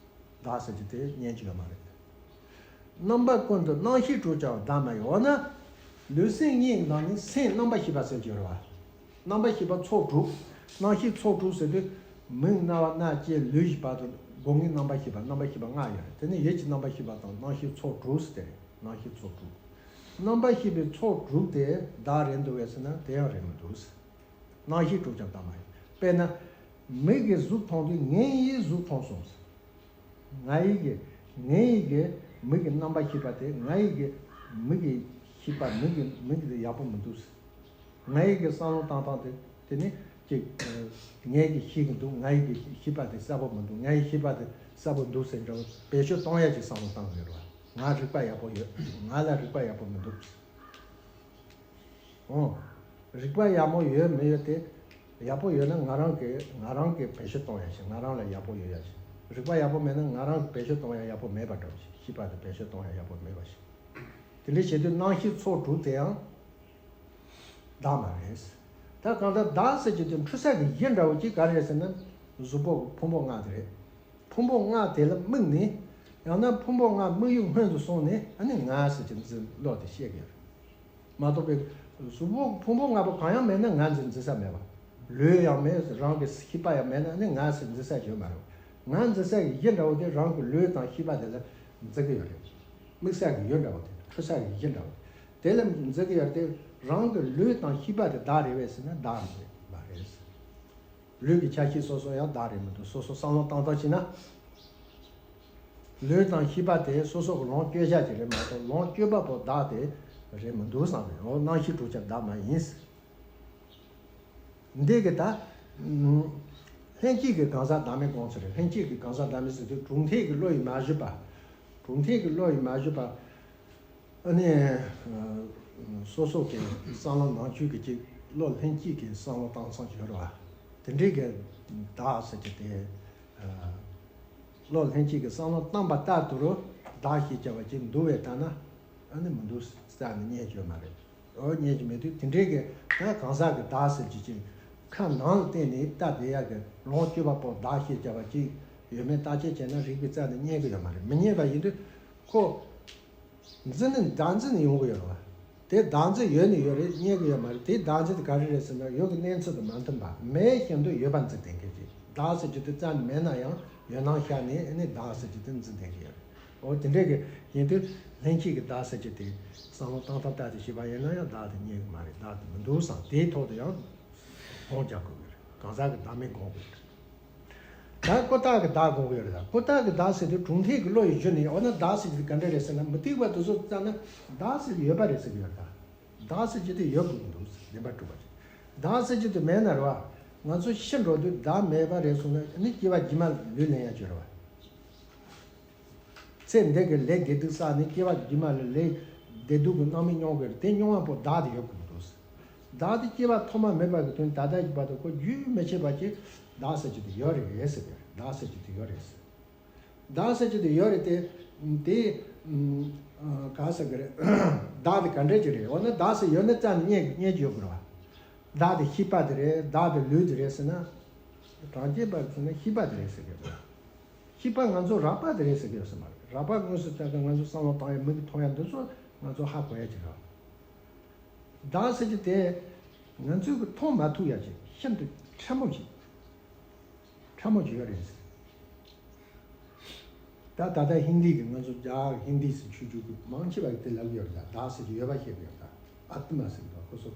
བདག་ཟེར་གྱི་དེ་རྙེད་ཀྱི་ཡོད་མ་རེད། རྣམ་པ་ཀུན་ཏུ་རྣམ་ཤེས་དྲུག་ཀྱང་བདག་མ་ཡིན། འོ་ན་ལུས་སེམས་གཉིས་ཀྱི་ནང་ནས་སེམས་རྣམ་པར་ཤེས་པ་ཟེར་གྱི་ཡོད་རེད་བ། རྣམ་པར་ཤེས་པ་ཚོགས་དྲུག་རྣམ་ཤེས་ཚོགས་དྲུག་ཟེར་དུས། མིག་རྣ་བ་སྣ་ལྕེ་ལུས་ཀྱི་བར་དུ་སྒོ་ལྔའི་རྣམ་པར་ཤེས་པ། རྣམ་པར་ཤེས་པ་ལྔ་ཡོད་རེད། དེ་ནི་ཡིད་ཀྱི་རྣམ་པར་ཤེས་པ་དང་རྣམ་ཤེས་ཚོགས་དྲུག་ཟེར་དེ་རེད། རྣམ་ཤེས་ཚོགས་དྲུག་རྣམ་པར་ཤེས་པའི་ཚོགས་དྲུག་དེ་བདག་རེད་འདུག་གས་ཟེར་ན་དེ་ཡང་རེད་མི་འདུག་རྣམ་ཤེས་དྲུག་ཀྱང་བདག་མ་ཡིན། དཔེར་ན། མིག་གིས་གཟུགས་མཐོང་དུས་ངའི་གཟུགས་མཐོང་སོང་། ང་ཡི་གི་ངའི་གི་མིག་གི་རྣམ་པར་ཤེས་པ་དེ། ང་ཡི་གི་མིག་གི་ཤེས་པ། མིག་གི་མིག་གི་ཡག་པོ་མི་འདུག་ང་ཡི་གི་བསམ་བློ་བཏང་སྟངས་དེ། དེ་ནི་ཅིག་ངའི་གི་ཤེས་ཀྱི་འདུག་ང་ཡི་གི་ཤེས་པ་དེ་གསལ་པོ་མི་འདུག་ང་ཡི་ཤེས་པ་དེ་གསལ་པོ་འདུག་ཟེར་འདྲ་བོ་བེད་སྤྱོད་གཏོང་ཡ་ཅིག་བསམ་བློ་བཏང་དགོས་རེད་བ། ང་རིག་པ་ཡག་པོ་ཡོད། ང་ལ་རིག་པ་ཡག་པོ་མི་འདུག་ཨོ། རིག་པ་ཡག་མོ་ཡོད་མི་ཡོད་དེ། ཡག་པོ་ཡོད་ན་ང་རང་གི་ང་རང་གི་བེད་སྤྱོད་གཏོང་ཡ་ཞིག་ང་རང་ལ་ཡག་པོ་ཡོད་ཡ་ཞིག་རིག་པ་ཡག་པོ་མེད་ན་ང་རང་གི་བེད་སྤྱོད་གཏོང་ཡ་ཡག་པོ་མེད་པ་འདྲ་བ་ཞིག་ཤེས་པ་དང་བེད་སྤྱོད་གཏོང་ཡ་ཡག་པོ་མེད་པ་ཞིག་དེ་འདྲའི་བྱེད་དུས་རྣམ་ཤེས་ཚོགས་དྲུག་དེའང་བདག་མ་རེད། ད་གང་ལྟར་བདག་ཟེར་གྱི་དེ་འཁྲུལ་ས་གི་གཞི་འདྲ་བོ་ཅིག་ག་རེ་རེད་ཟེར་ན། གཟུགས་པོ་ཕུང་པོ་ལྔ་དེ་རེད། ཕུང་པོ་ལྔ་དེ་ལ་དམིགས་ནས། ཡང་ན་ཕུང་པོ་ལྔ་དམིགས་ཡུལ་སྔོན་དུ་སོང་ནས་ཨ་ནི་ང་ཟེར་གྱི་འཛིན་བློ་དེ་སྐྱེ་གི་རེད། མ་གཏོགས་པའི་གཟུགས་པོ་ཕུང་པོ་ལྔ་པོ་གང་ཡང་མེད་ན་ང་འཛིན་འཛིན་ས་མེད་པ། ལུས་ཡང་མེད། རང་གི་ཤེས་པ་ཡང་མེད་ན་ནི་ང་ཟེར་འཛིན་ས་ཡོད་མ་རེད། ང་འཛིན་ས་ཡི་གཞི་འདྲ་བོ་དེ་རང་གི་ལུས་དང་ཤེས་པ་དེ་ལ་འཛིན་གི་ཡོད་རེད། དམིགས་ས་གི་ཡུལ་འདྲ་བོ་དེ་འཁྲུལ་ས་གི་གཞི་འདྲ་བོ་དེ་ལ་འཛིན་གི་ཡོད་དེ། རང་གི་ལུས་དང་ཤེས་པ་དེ་བདག་རེད་པས་ཟེར་ན་བདག་རེད་མ་རེད། ལུས་ཀྱི་ཆ་ཤས་སོ་སོ་ཡང་བདག་རེད་མི་འདུག་སོ་སོ་བསམ་བློ་བཏང་བཏང་བྱས་ན། ལུས་དང་ཤེས་པ་དེ་སོ་སོ་གི་ལོངས་སྤྱོད་བྱ་ཅིག་རེད་མ་གཏོགས་ལོངས་སྤྱོད་པ་པོ་བདག་དེ་རེད་མི་འདུག་བསམ་རེད། འོ་རྣམ་ཤེས་དྲུག་ཀྱང་བདག་མ་ཡིན། འདི་གི་ད། ལྷན་སྐྱེས་ཀྱི་གང་ཟག་བདག་མེད་དགོངས་ཚུལ་རེད། ལྷན་སྐྱེས་ཀྱི་གང་ཟག་བདག་མེད་ཟེར་དུས་གྲུབ་མཐས་ཀྱི་བློ་ཡིས་མ་ཞུས་པ། གྲུབ་མཐས་ཀྱི་བློ་ཡིས་མ་ཞུས་པ། ཨ་ནི། སོ་སོ་གི་བསམ་བློ་ནང་ཆོས་ཀྱི་ཅིག་བློ་ལྷན་སྐྱེས་ཀྱི་བསམ་བློ་བཏང་སོང་ཡོད་རེད་བ། དེ་འདྲའི་གི་བདག་ཟེར་གྱི་དེ། བློ་ལྷན་སྐྱེས་ཀྱི་བསམ་བློ་བཏང་པ་ལྟར་དུ་རུ་བདག་ཞེས་བྱ་བ་ཅིག་འདུ་བའི་ལྟར་ན། ཨ་ནི་མི་འདུག་རྩ་ནས་རྙེད་རྒྱུ་མ་རེད། འོ་རྙེད་རྒྱུ་མེད་དུས་དེ་འདྲའི་གི་ད་གང་ཟག་གི་བདག་ཟེར་གྱི་ཅིག་ཁ་ནང་ལ་བལྟས་ནས་ལྟ་བསྡད་ཡག་གི་ལོངས་སྤྱོད་པ་པོ་བདག་ཞེས་བྱ་བ་ཅིག་ཡོད་མེད་བརྟག་དཔྱད་བྱས་ན་རིགས་པའི་རྩ་ནས་རྙེད་གི་ཡོད་མ་རེད། མི་རྙེད་པ་ཡིན་དུས་ཁོ། འཛིན་ནི་བདག་འཛིན་ནི་ཡོང་གི་ཡོད་རེད་བ། དེ་བདག་འཛིན་ཡོད་ནི་ཡོད་རེད། རྙེད་གི་ཡོད་མ་རེད། དེ་བདག་འཛིན་དེ་ག་རེ་རེད་ཟེར་ན་ཡོད་གི་གནས་ཚུལ་དང་མ་མཐུན་པ་མེད་བཞིན་དུ་ཡོད་པ་འཛིན་བསྡད་མཁན་ཅིག་བདག་ཟེར་རྒྱུ་དེ་རྩ་ནས་མེད་ན་ཡང་ཡོད་སྣང་ཤར་ནས་ཨ་ནི་བདག་ཟེར་རྒྱུ་དེ་འཛིན་བསྡད་ཀྱི་ཡོད་རེད། འོ་དེ་འདྲའི་གི་ཡིན་དུས་ལྷན་སྐྱེས་ཀྱི་བདག་ཟེར་རྒྱུ་དེ་བསམ་བློ་བཏང་ཐབས་ལྟར་དུ་བྱས་པ་ཡིན་ན་ཡང་བདག་དེ་རྙེད་གི་མ་རེད། བདག་དེ་མི་འདུག་བསམ་དེའི་ཐོག་ཏུ་ཡང་དགོངས་རྒྱག་དགོས་ཀྱི་རེད། གང་ཟག་གི་བདག་མེད་དགོངས་དགོས་ཀྱི་རེད། ད་ཀུན་བཏགས་ཀྱི་བདག་དགོངས་ཀྱི་ཡོད་རེད། ད་ཀུན་བཏགས་ཀྱི་བདག་ཟེར་དུས་གྲུབ་མཐས་ཀྱི་བློ་ཡིས་བརྗོད་ནས་འོ་ན་བདག་ཟེར་གྱི་ག་འདྲ་རེད་ཟེར་ན་མུ་སྟེགས་པ་དེ་ཚོ་ལྟར་ན་བདག་ཟེར་གྱི་ཡོད་པ་རེད་ཟེར་གྱི་ཡོད་རེད། ད་བདག་ཟེར་གྱི་དེ་ཡོད་དགོས་ཀྱི་འདུག་བདེན་པ་གྲུབ་པ་ཅིག་བདག་ཟེར་གྱི་དེ་མེད་ན་རེད་བ། ང་ཚོ་ཤི་འགྲོ་དུས་བདག་མེད་པ་རེད་སོང་ན་ནི་སྐྱེ་བ་རྗེས་མ་ལུས་ལེན་ཡ་ཅིག་ཡོད་རེད་བ། ཚེ་འདི་གི་ལས་དགེ་སྡིག་བསགས་ནས་སྐྱེ་བ་རྗེས་མ་ལ་ལས་བདེ་སྡུག་གི་སྣང་མེད་མྱོང་དགོས་རེད། དེ་མྱོང་བ་པོ་བདག་དེ་ཡོད་དགོས་ཀྱི་འདུག་བདག་དེ་སྐྱེ་བ་ཐོག་མ་མེད་པ་གི་དོན་ད་ལྟ་ཡི་བར་དུ་ཁོ་རྒྱུན་མི་ཆད་པ་ཅིག་བདག་ཟེར་རྒྱུ་དེ་ཡོད་རེད་ཟེར་གི་རེད། བདག་ཟེར་རྒྱུ་དེ་ཡོད་རེད་ཟེར། བདག་ཟེར་རྒྱུ་དེ་ཡོད་རེད་དེ། དེ་ག་ཟེར་གི་རེད། བདག་དེ་ག་འདྲ་ཅིག་རེད། འོ་ན་བདག་ཟེར་ཡོད་ན་རྩ་ནས་རྙེད་རྙེད་རྒྱུ་ཡོད་དགོས་རེད་བ། བདག་དེ་ཤེས་པ་དེ་རེད། བདག་དེ་ལུས་དེ་རེད་ཟེར་ན། གྲངས་ཅན་པ་ཟེར་ན་ཤེས་པ་དེ་རེད་ཟེར་གི་རེད། ཤེས་པ་ང་ཚོ་རགས་པ་དེ་རེད་ཟེར་གི་ཡོད་ས་མ་རེད། རགས་པ་དངོས་སུ་ལྟ་གི་ང་ཚོ་བསམ་བློ་བཏང་ཡ་མིག་གིས་མཐོང་ཡ་འདི་ཚོ་ང་ཚོ་ཧ་གོ་ཡ་ཅིག་རེད། བདག་ཟེར་གྱི་དེ་ང་ཚོས་གི་མཐོང་མ་ཐུབ་ཡ་ཅིག་ཤིན་ཏུ་ཕྲ་མོ་ཅིག་ཕྲ་མོ་ཅིག་ཡོད་རེད་ཟེར། ད་ད་ལྟ་ཧིན་དི་གི་ང་ཚོ་རྒྱ་གར་ཧིན་དི་ཟེར་ཆོས་བརྒྱུད་ཀྱི་མང་ཆེ་བ་གི་དེ་ལབ་ཡོད་རེད། ད་བདག་ཟེར་གྱི་ཡོད་པ་བཤད་གི་ཡོད། ད་ཨ་ཏི་མ་ཟེར་གི་ཁོ་ཚོ་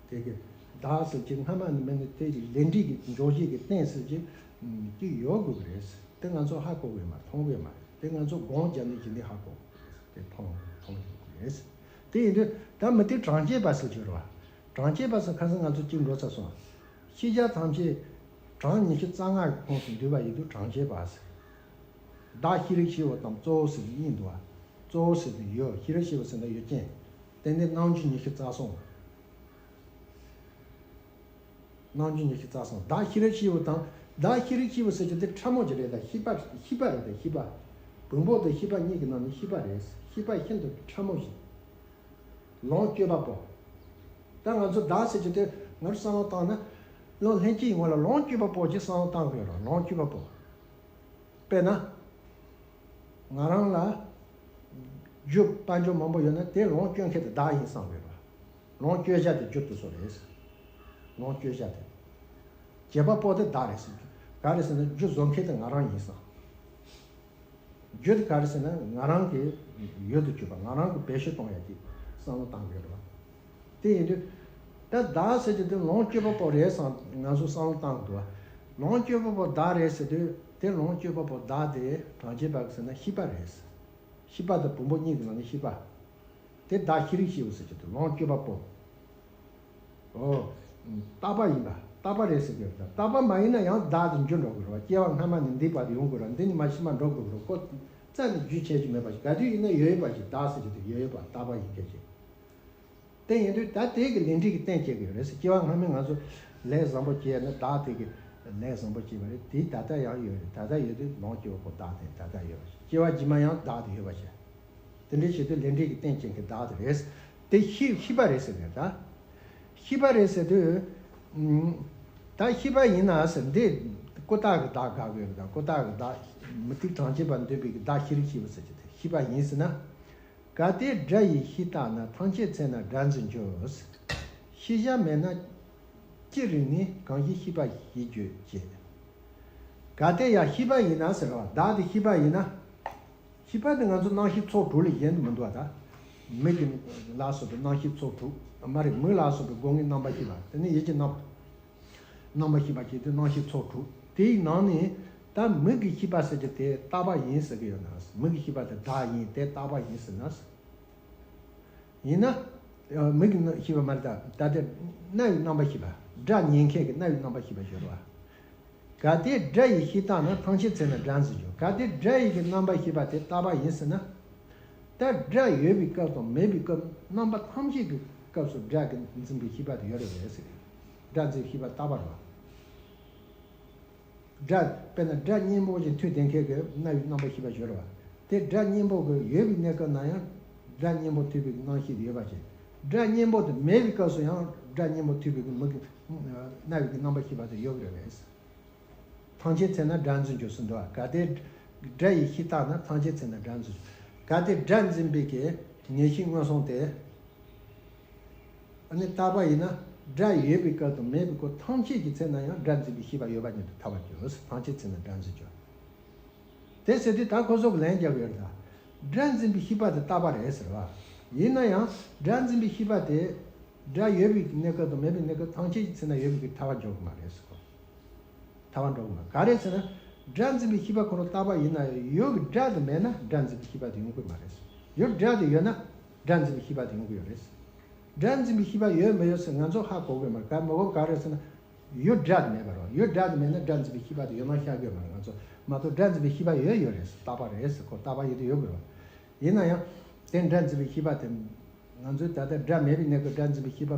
དེ་གི་བདག་ཟེར་གྱི་སྔ་མ་ནས་མེད་ནས་དེ་ལས་འབྲས་ཀྱི་འཇོག་བྱེད་ཀྱི་རྟེན་ཟེར་གྱི་ཅིག་ཡོད་དགོས་གི་རེད་ཟེར། དེ་ང་ཚོ་ཧ་གོ་གི་མ་མཐོང་གི་མ་རེད། དེ་ང་ཚོ་སྒོམ་བརྒྱབ་ནས་ཀྱི་འདི་ཧ་གོ་གི་རེད་ཟེར། དེ་མཐོང་མཐོང་ཐུབ་གི་རེད་ཟེར། དེ་ཡིན་དུས་ད་མུ་སྟེགས་གྲངས་ཅན་པ་ཟེར་གྱི་རེད་བ། གྲངས་ཅན་པ་ཟེར་ཁ་སང་ང་ཚོ་གཅིག་འགྲོ་ཚར་སོང་། ཤེས་བྱ་ཐམས་ཅད་གྲངས་ཉི་ཤུ་རྩ་ལྔ་གི་ཁོངས་སུ་འདུས་པ་ཡིན་དུས་གྲངས་ཅན་པ་ཟེར། བདག་ཤེས་རིག་ཤེས་པ་དང་གཙོ་བོ་ཟེར་ནས་གཉིས་འདུག་བ། གཙོ་བོ་ཟེར་ནས་ཡོད། ཤེས་རིག་ཤེས་པ་ཟེར་ན་ཡོད་རྐྱེན། དེ་ནས་རྣམ་འགྱུར་ཉི་ཤུ་རྩ་གསུམ། རྣམ་འགྱུར་ཉི་ཤུ་རྩ་གསུམ། བདག་ཤེས་རིག་ཤེས་པ་དང་། བདག་ཤེས་རིག་ཤེས་པ་ཟེར་གྱི་དེ་ཕྲ་མོ་ཅིག་རེད། ད་ཤེས་པ་ཤེས་པ་རེད། ད་ཤེས་པ། བོན་པོ་དང་ཤེས་པ་གཉིས་ཀྱི་ནང་ནས་ཤེས་པ་རེད། ཤེས་པ་ཤིན་ཏུ་ཕྲ་མོ་ཞིག་ལོངས་སྤྱོད་པ་པོ། ད་ང་ཚོ་བདག་ཟེར་གྱི་དེ་ང་ཚོ་བསམ་བློ་བཏང་ན། བློ་ལྷན་སྐྱེས་ཡིན་ངོ་ལ་ལོངས་སྤྱོད་པ་པོ་ཅིག་བསམ་བློ་བཏང་དགོས་རེད། ལོངས་སྤྱོད་པ་པོ། དཔེར་ན། ང་རང་ལ་རྒྱུ་དཔལ་འབྱོར་མང་པོ་ཡོད་ན་དེ་ལོངས་སྤྱོད་མཁན་དེ་བདག་ཡིན་བསམ་དགོས་རེད། ལོངས་སྤྱོད་བྱ་དེ་རྒྱུ་དེ་ཚོ་རེད། ལོངས་སྤྱོད་བྱ་དེ། བྱེད་པ་པོ་དེ་བདག་རེད་ཟེར། ག་རེ་ཟེར་ན་རྒྱུ་བཟོ་མཁན་དེ་ང་རང་ཡིན་བསམ། རྒྱུ་དེ་ག་རེ་ཟེར་ན་ང་རང་གི་ཡུལ་དུ་གྱུར་པ། ང་རང་གི་བེད་སྤྱོད་གཏོང་ཡ་གི་བསམ་བློ་བཏང་དགོས་རེད་བ། དེ་ཡིན་དུས། ད་བདག་ཟེར་གྱི་དེ་ལོངས་སྤྱོད་པ་པོ་རེད་བསམ་ང་ཚོ་བསམ་བློ་བཏང་གི་འདུག་བ། ལོངས་སྤྱོད་པ་པོ་བདག་རེད་ཟེར་དུས་དེ་ལོངས་སྤྱོད་པ་པོ་བདག་དེ་གྲངས་ཅན་པ་གི་ཟེར་ན་ཤེས་པ་རེད། ཤེས་པ་དང་བོན་པོ་གཉིས་ཀྱི་ནང་ནས་ཤེས་པ། དེ་བདག་ཤེས་རིག་ཤེས་པ་ཟེར་གྱི་འདུག་ལོངས་སྤྱོད་པ་པོ། ཨོ། རྟག་པ་ཡིན་པ། རྟག་པ་རེད་ཟེར་གྱི་རེད། རྟག་པ་མ་ཡིན་ན་ཡང་བདག་དེ་འགྱུར་འགྲོ་དགོས་རེད་བ། སྐྱེ་བ་སྔ་མ་ནས་འདས་པ་དེ་ཡོང་དགོས་རེད། འདི་ནས་མར་ཕྱི་མ་འགྲོ་དགོས་རེད། ཁོ་རྩ་ནས་རྒྱུན་ཆད་ཀྱི་མེད་པ་ཞིག་ག་དུས་ཡིན་ན་ཡོད་ཡོད་པ་ཞིག་བདག་ཟེར་གྱི་དེ་ཡོད་ཡོད་པ་རྟག་པ་ཡིན་སྐད་ཅིག་དེ་ཡིན་དུས་ད་དེ་གི་ལས་འབྲས་ཀྱི་རྟེན་བྱེད་ཀྱི་ཡོད་རེད་ཟེར། སྐྱེ་བ་སྔ་མའི་ང་ཚོ་ལས་བཟང་པོ་བྱས་ན་བདག་དེ་གི་ ལས་བཟང་པོ་སྐྱེས་པ་རེད། དེ་ད་ལྟ་ཡང་ཡོད་རེད། ད་ལྟ་ཡོད་དུས་ལོངས་སྤྱོད་པ་པོ་བདག་དེ་ད་ལྟ་ཡོད་པ་བྱས། སྐྱེ་བ་རྗེས་མ་ཡང་བདག་དེ་ཡོད་པ་བྱས། དེ་འདྲའི་བྱེད་དུས་ལས་འབྲས་ཀྱི་རྟེན་ཅན་གྱི་བདག་དེ་རེད། དེ་ཤེས་ཤེས་པ་རེད་ཟེར་ནས་ད། ཤེས་པ་རེད་ཟེར་དུས། ཨུམ། ད་ཤེས་པ་ཡིན་ན་ཟེར་འདི་ཀུན་བརྟགས་ཀྱི་བདག་དགག་གི་ཡོད་པ་དང་། ཀུན་བརྟགས་ཀྱི་བདག་མུ་སྟེགས་གྲངས་ཅན་པ་འདོད་པའི་གི་བདག་ཤེས་རིག་ཤེས་པ་ཟེར་གྱི་དེ་ཤེས་པ་ཡིན་ཟེར་ན། གལ་ཏེ་སྒྲ་ཡིས་ཤེས་བཏགས་ན། ཐམས་ཅད་ཚེ་ན་སྒྲ་འཛིན་འགྱུར། ཤེས་བྱ་མེད་ན་ཅི་རིག་ནས། གང་ཞིག་ཤེས་པ་ཞེས་བརྗོད་ཅེས། གལ་ཏེ་ཡང་ཤེས་པ་ཡིན་ན་ཟེར་བ། བདག་དེ་ཤེས་པ་ཡིན་ན། ཤེས་པ་དེ་ང་ཚོ་རྣམ་ཤེས་ཚོགས་དྲུག་ལས་གཞན་དུ་མི་འདུག་བ་ད། མིག་གི་ལ་སོགས་པའི་རྣམ་ཤེས་ཚོགས་དྲུག་མ་རེད། མིག་ལ་སོགས་པའི་སྒོ་ལྔའི་རྣམ་པར་ཤེས་པ། དེ་ནས་ཡིད་ཀྱི་རྣམ་རྣམ་པར་ཤེས་པ་བྱེད་དུས་རྣམ་ཤེས་ཚོགས་དྲུག་དེའི་ནང་ནས་ད་མིག་གི་ཤེས་པ་ཟེར་གྱི་དེ་རྟག་པ་ཡིན་ཟེར་གྱི་ཡོད་ན། མིག་གི་ཤེས་པ་དེ་བདག་ཡིན། དེ་རྟག་པ་ཡིན་ཟེར་ན། ཡིན་ན། མིག་གི་ཤེས་པ་མ་རེད་ད། ད་དེ་རྣ་བའི་རྣམ་པར་ཤེས་པ། སྒྲ་ཉན་མཁན་གྱི་རྣ་བའི་རྣམ་པར་ཤེས་པ་ཡོད་རེད་བ། གལ་ཏེ་སྒྲ་ཡིས་ཤེས་བཏགས་ན། ཐམས་ཅད་ཚེ་ན་སྒྲ་འཛིན་འགྱུར། གལ་ཏེ་སྒྲ་ཡི་གི་རྣམ་པར་ཤེས་པ་དེ་རྟག་པ་ཡིན་ཟེར་ན། ད་སྒྲ་ཡོད་པའི་སྐབས་དང་མེད་པའི་སྐབས། རྣམ་པ་ཐམས་ཅད་ཀྱི་སྐབས་སུ་སྒྲ་གི་འཛིན་པའི་ཤེས་པ་དེ་ཡོད་རེད་པས་ཟེར། སྒྲ་འཛིན་པའི་ཤེས་པ་རྟག་པ་རེད་བ། སྒྲ། དཔེར་ན་སྒྲ་སྙན་པོ་ཞིག་ཐོས་བསྡད་མཁན་གྱི་རྣ་བའི་རྣམ་པར་ཤེས་པ་ཡོད་རེད་བ། དེ་སྒྲ་སྙན་པོ་གི་ཡོད་པའི་གནས་སྐབས་ན་ཡང་སྒྲ་སྙན་པོ་ཐོས་པའི་རྣམ་ཤེས་དེ་ཡོད་པ་བྱས། སྒྲ་སྙན་པོ་དེ་མེད་པའི་སྐབས་སུ་ཡང་སྒྲ་སྙན་པོ་ཐོས་པའི་མིག་གི་རྣ་བའི་གི་རྣམ་པར་ཤེས་པ་དེ་ཡོད་ཀྱི་རེད་པས། ཐམས་ཅད་ཚེ་ན་སྒྲ་འཛིན་འགྱུར་ཟེར་འདུག་བ། གལ་ཏེ་སྒྲ་ཡིས་ཤེས་བཏགས་ན། ཐམས་ཅད་ཚེ་ན་སྒྲ་འཛིན་འགྱུར། གལ་ཏེ་སྒྲ་འཛིན་པའི་གི་ངེས་ཤེས་མངོན་སུམ་དེ། ཨ་ནི་རྟག་པ་ཡིན་ན། སྒྲ་ཡོད་པའི་སྐབས་དང་མེད་པའི་སྐབས་ཐམས་ཅད་ཀྱི་ཚེ་ན་ཡང་སྒྲ་འཛིན་པའི་ཤེས་པ་ཡོད་པ་ཉིད་དུ་ཐལ་བར་འགྱུར། ཐམས་ཅད་ཚེ་ན་སྒྲ་འཛིན་འགྱུར། དེ་ཟེར་དུས་ད་ཁོ་ཚོ་གི་ལན་རྒྱག་གི་ཡོད་རེད་ད། སྒྲ་འཛིན་པའི་ཤེས་པ་དེ་རྟག་པ་རེད་ཟེར་བ། ཡིན་ན་ཡང་སྒྲ་འཛིན་པའི་ཤེས་པ་དེ། སྒྲ་ཡོད་པའི་གནས་སྐབས་དང་མེད་པའི་གནས་སྐབས་ཐམས་ཅད་ཀྱི་ཚེ་ན་ཡོད་པའི་གི་ཐལ་བར་འགྱུར་གི་མ་རེད་ཟེར་གོ། ཐལ་བ་འགྲོ་གི་མ་རེད། ག་རེ་ཟེར་ན། སྒྲ་འཛིན་པའི་ཤེས་པ་ཁོ་རང་རྟག་པ་ཡིན་ན། ཡོད་ཀྱི་སྒྲ་དེ་མེད་ན་སྒྲ་འཛིན་པའི་ཤེས་པ་དེ་ཡོང་གི་མ་རེད། ཡོད་སྒྲ་དེ་ཡོད་ན་སྒྲ་འཛིན་པའི་ཤེས་པ་དེ་ཡོང་གི་ཡོད་རེད། སྒྲ་འཛིན་པའི་ཤེས་པ་ཡོད་མེད་ཡོད་ཟེར་ང་ཚོ་ཧ་གོ་གི་མ་རེད། ག་མི་གོ་ག་རེ་ཟེར་ན། ཡོད་སྒྲ་དེ་མེད་པ་རེད། ཡོད་སྒྲ་དེ་མེད་ན་སྒྲ་འཛིན་པའི་ཤེས་པ་དེ་ཡོད་ན་ཤར་གི་ཡོད་མ་རེད། ང་ཚོ་མ་གཏོགས་སྒྲ་འཛིན་པའི་ཤེས་པ་ཡོད་ཡོད་རེད། རྟག་པ་རེད་ཟེར་གོ། རྟག་པ་ཡོད་དུས་ཡོད་གི་རེད། ཡིན་ན་ཡང་། དེ་སྒྲ་འཛིན་པའི་ཤེས་པ་དེ། ང་ཚོས་ད་ལྟ་སྒྲ་མེད་པའི་གནས་སྐབས་སྒྲ་འཛིན་པའི་ཤེས་པ་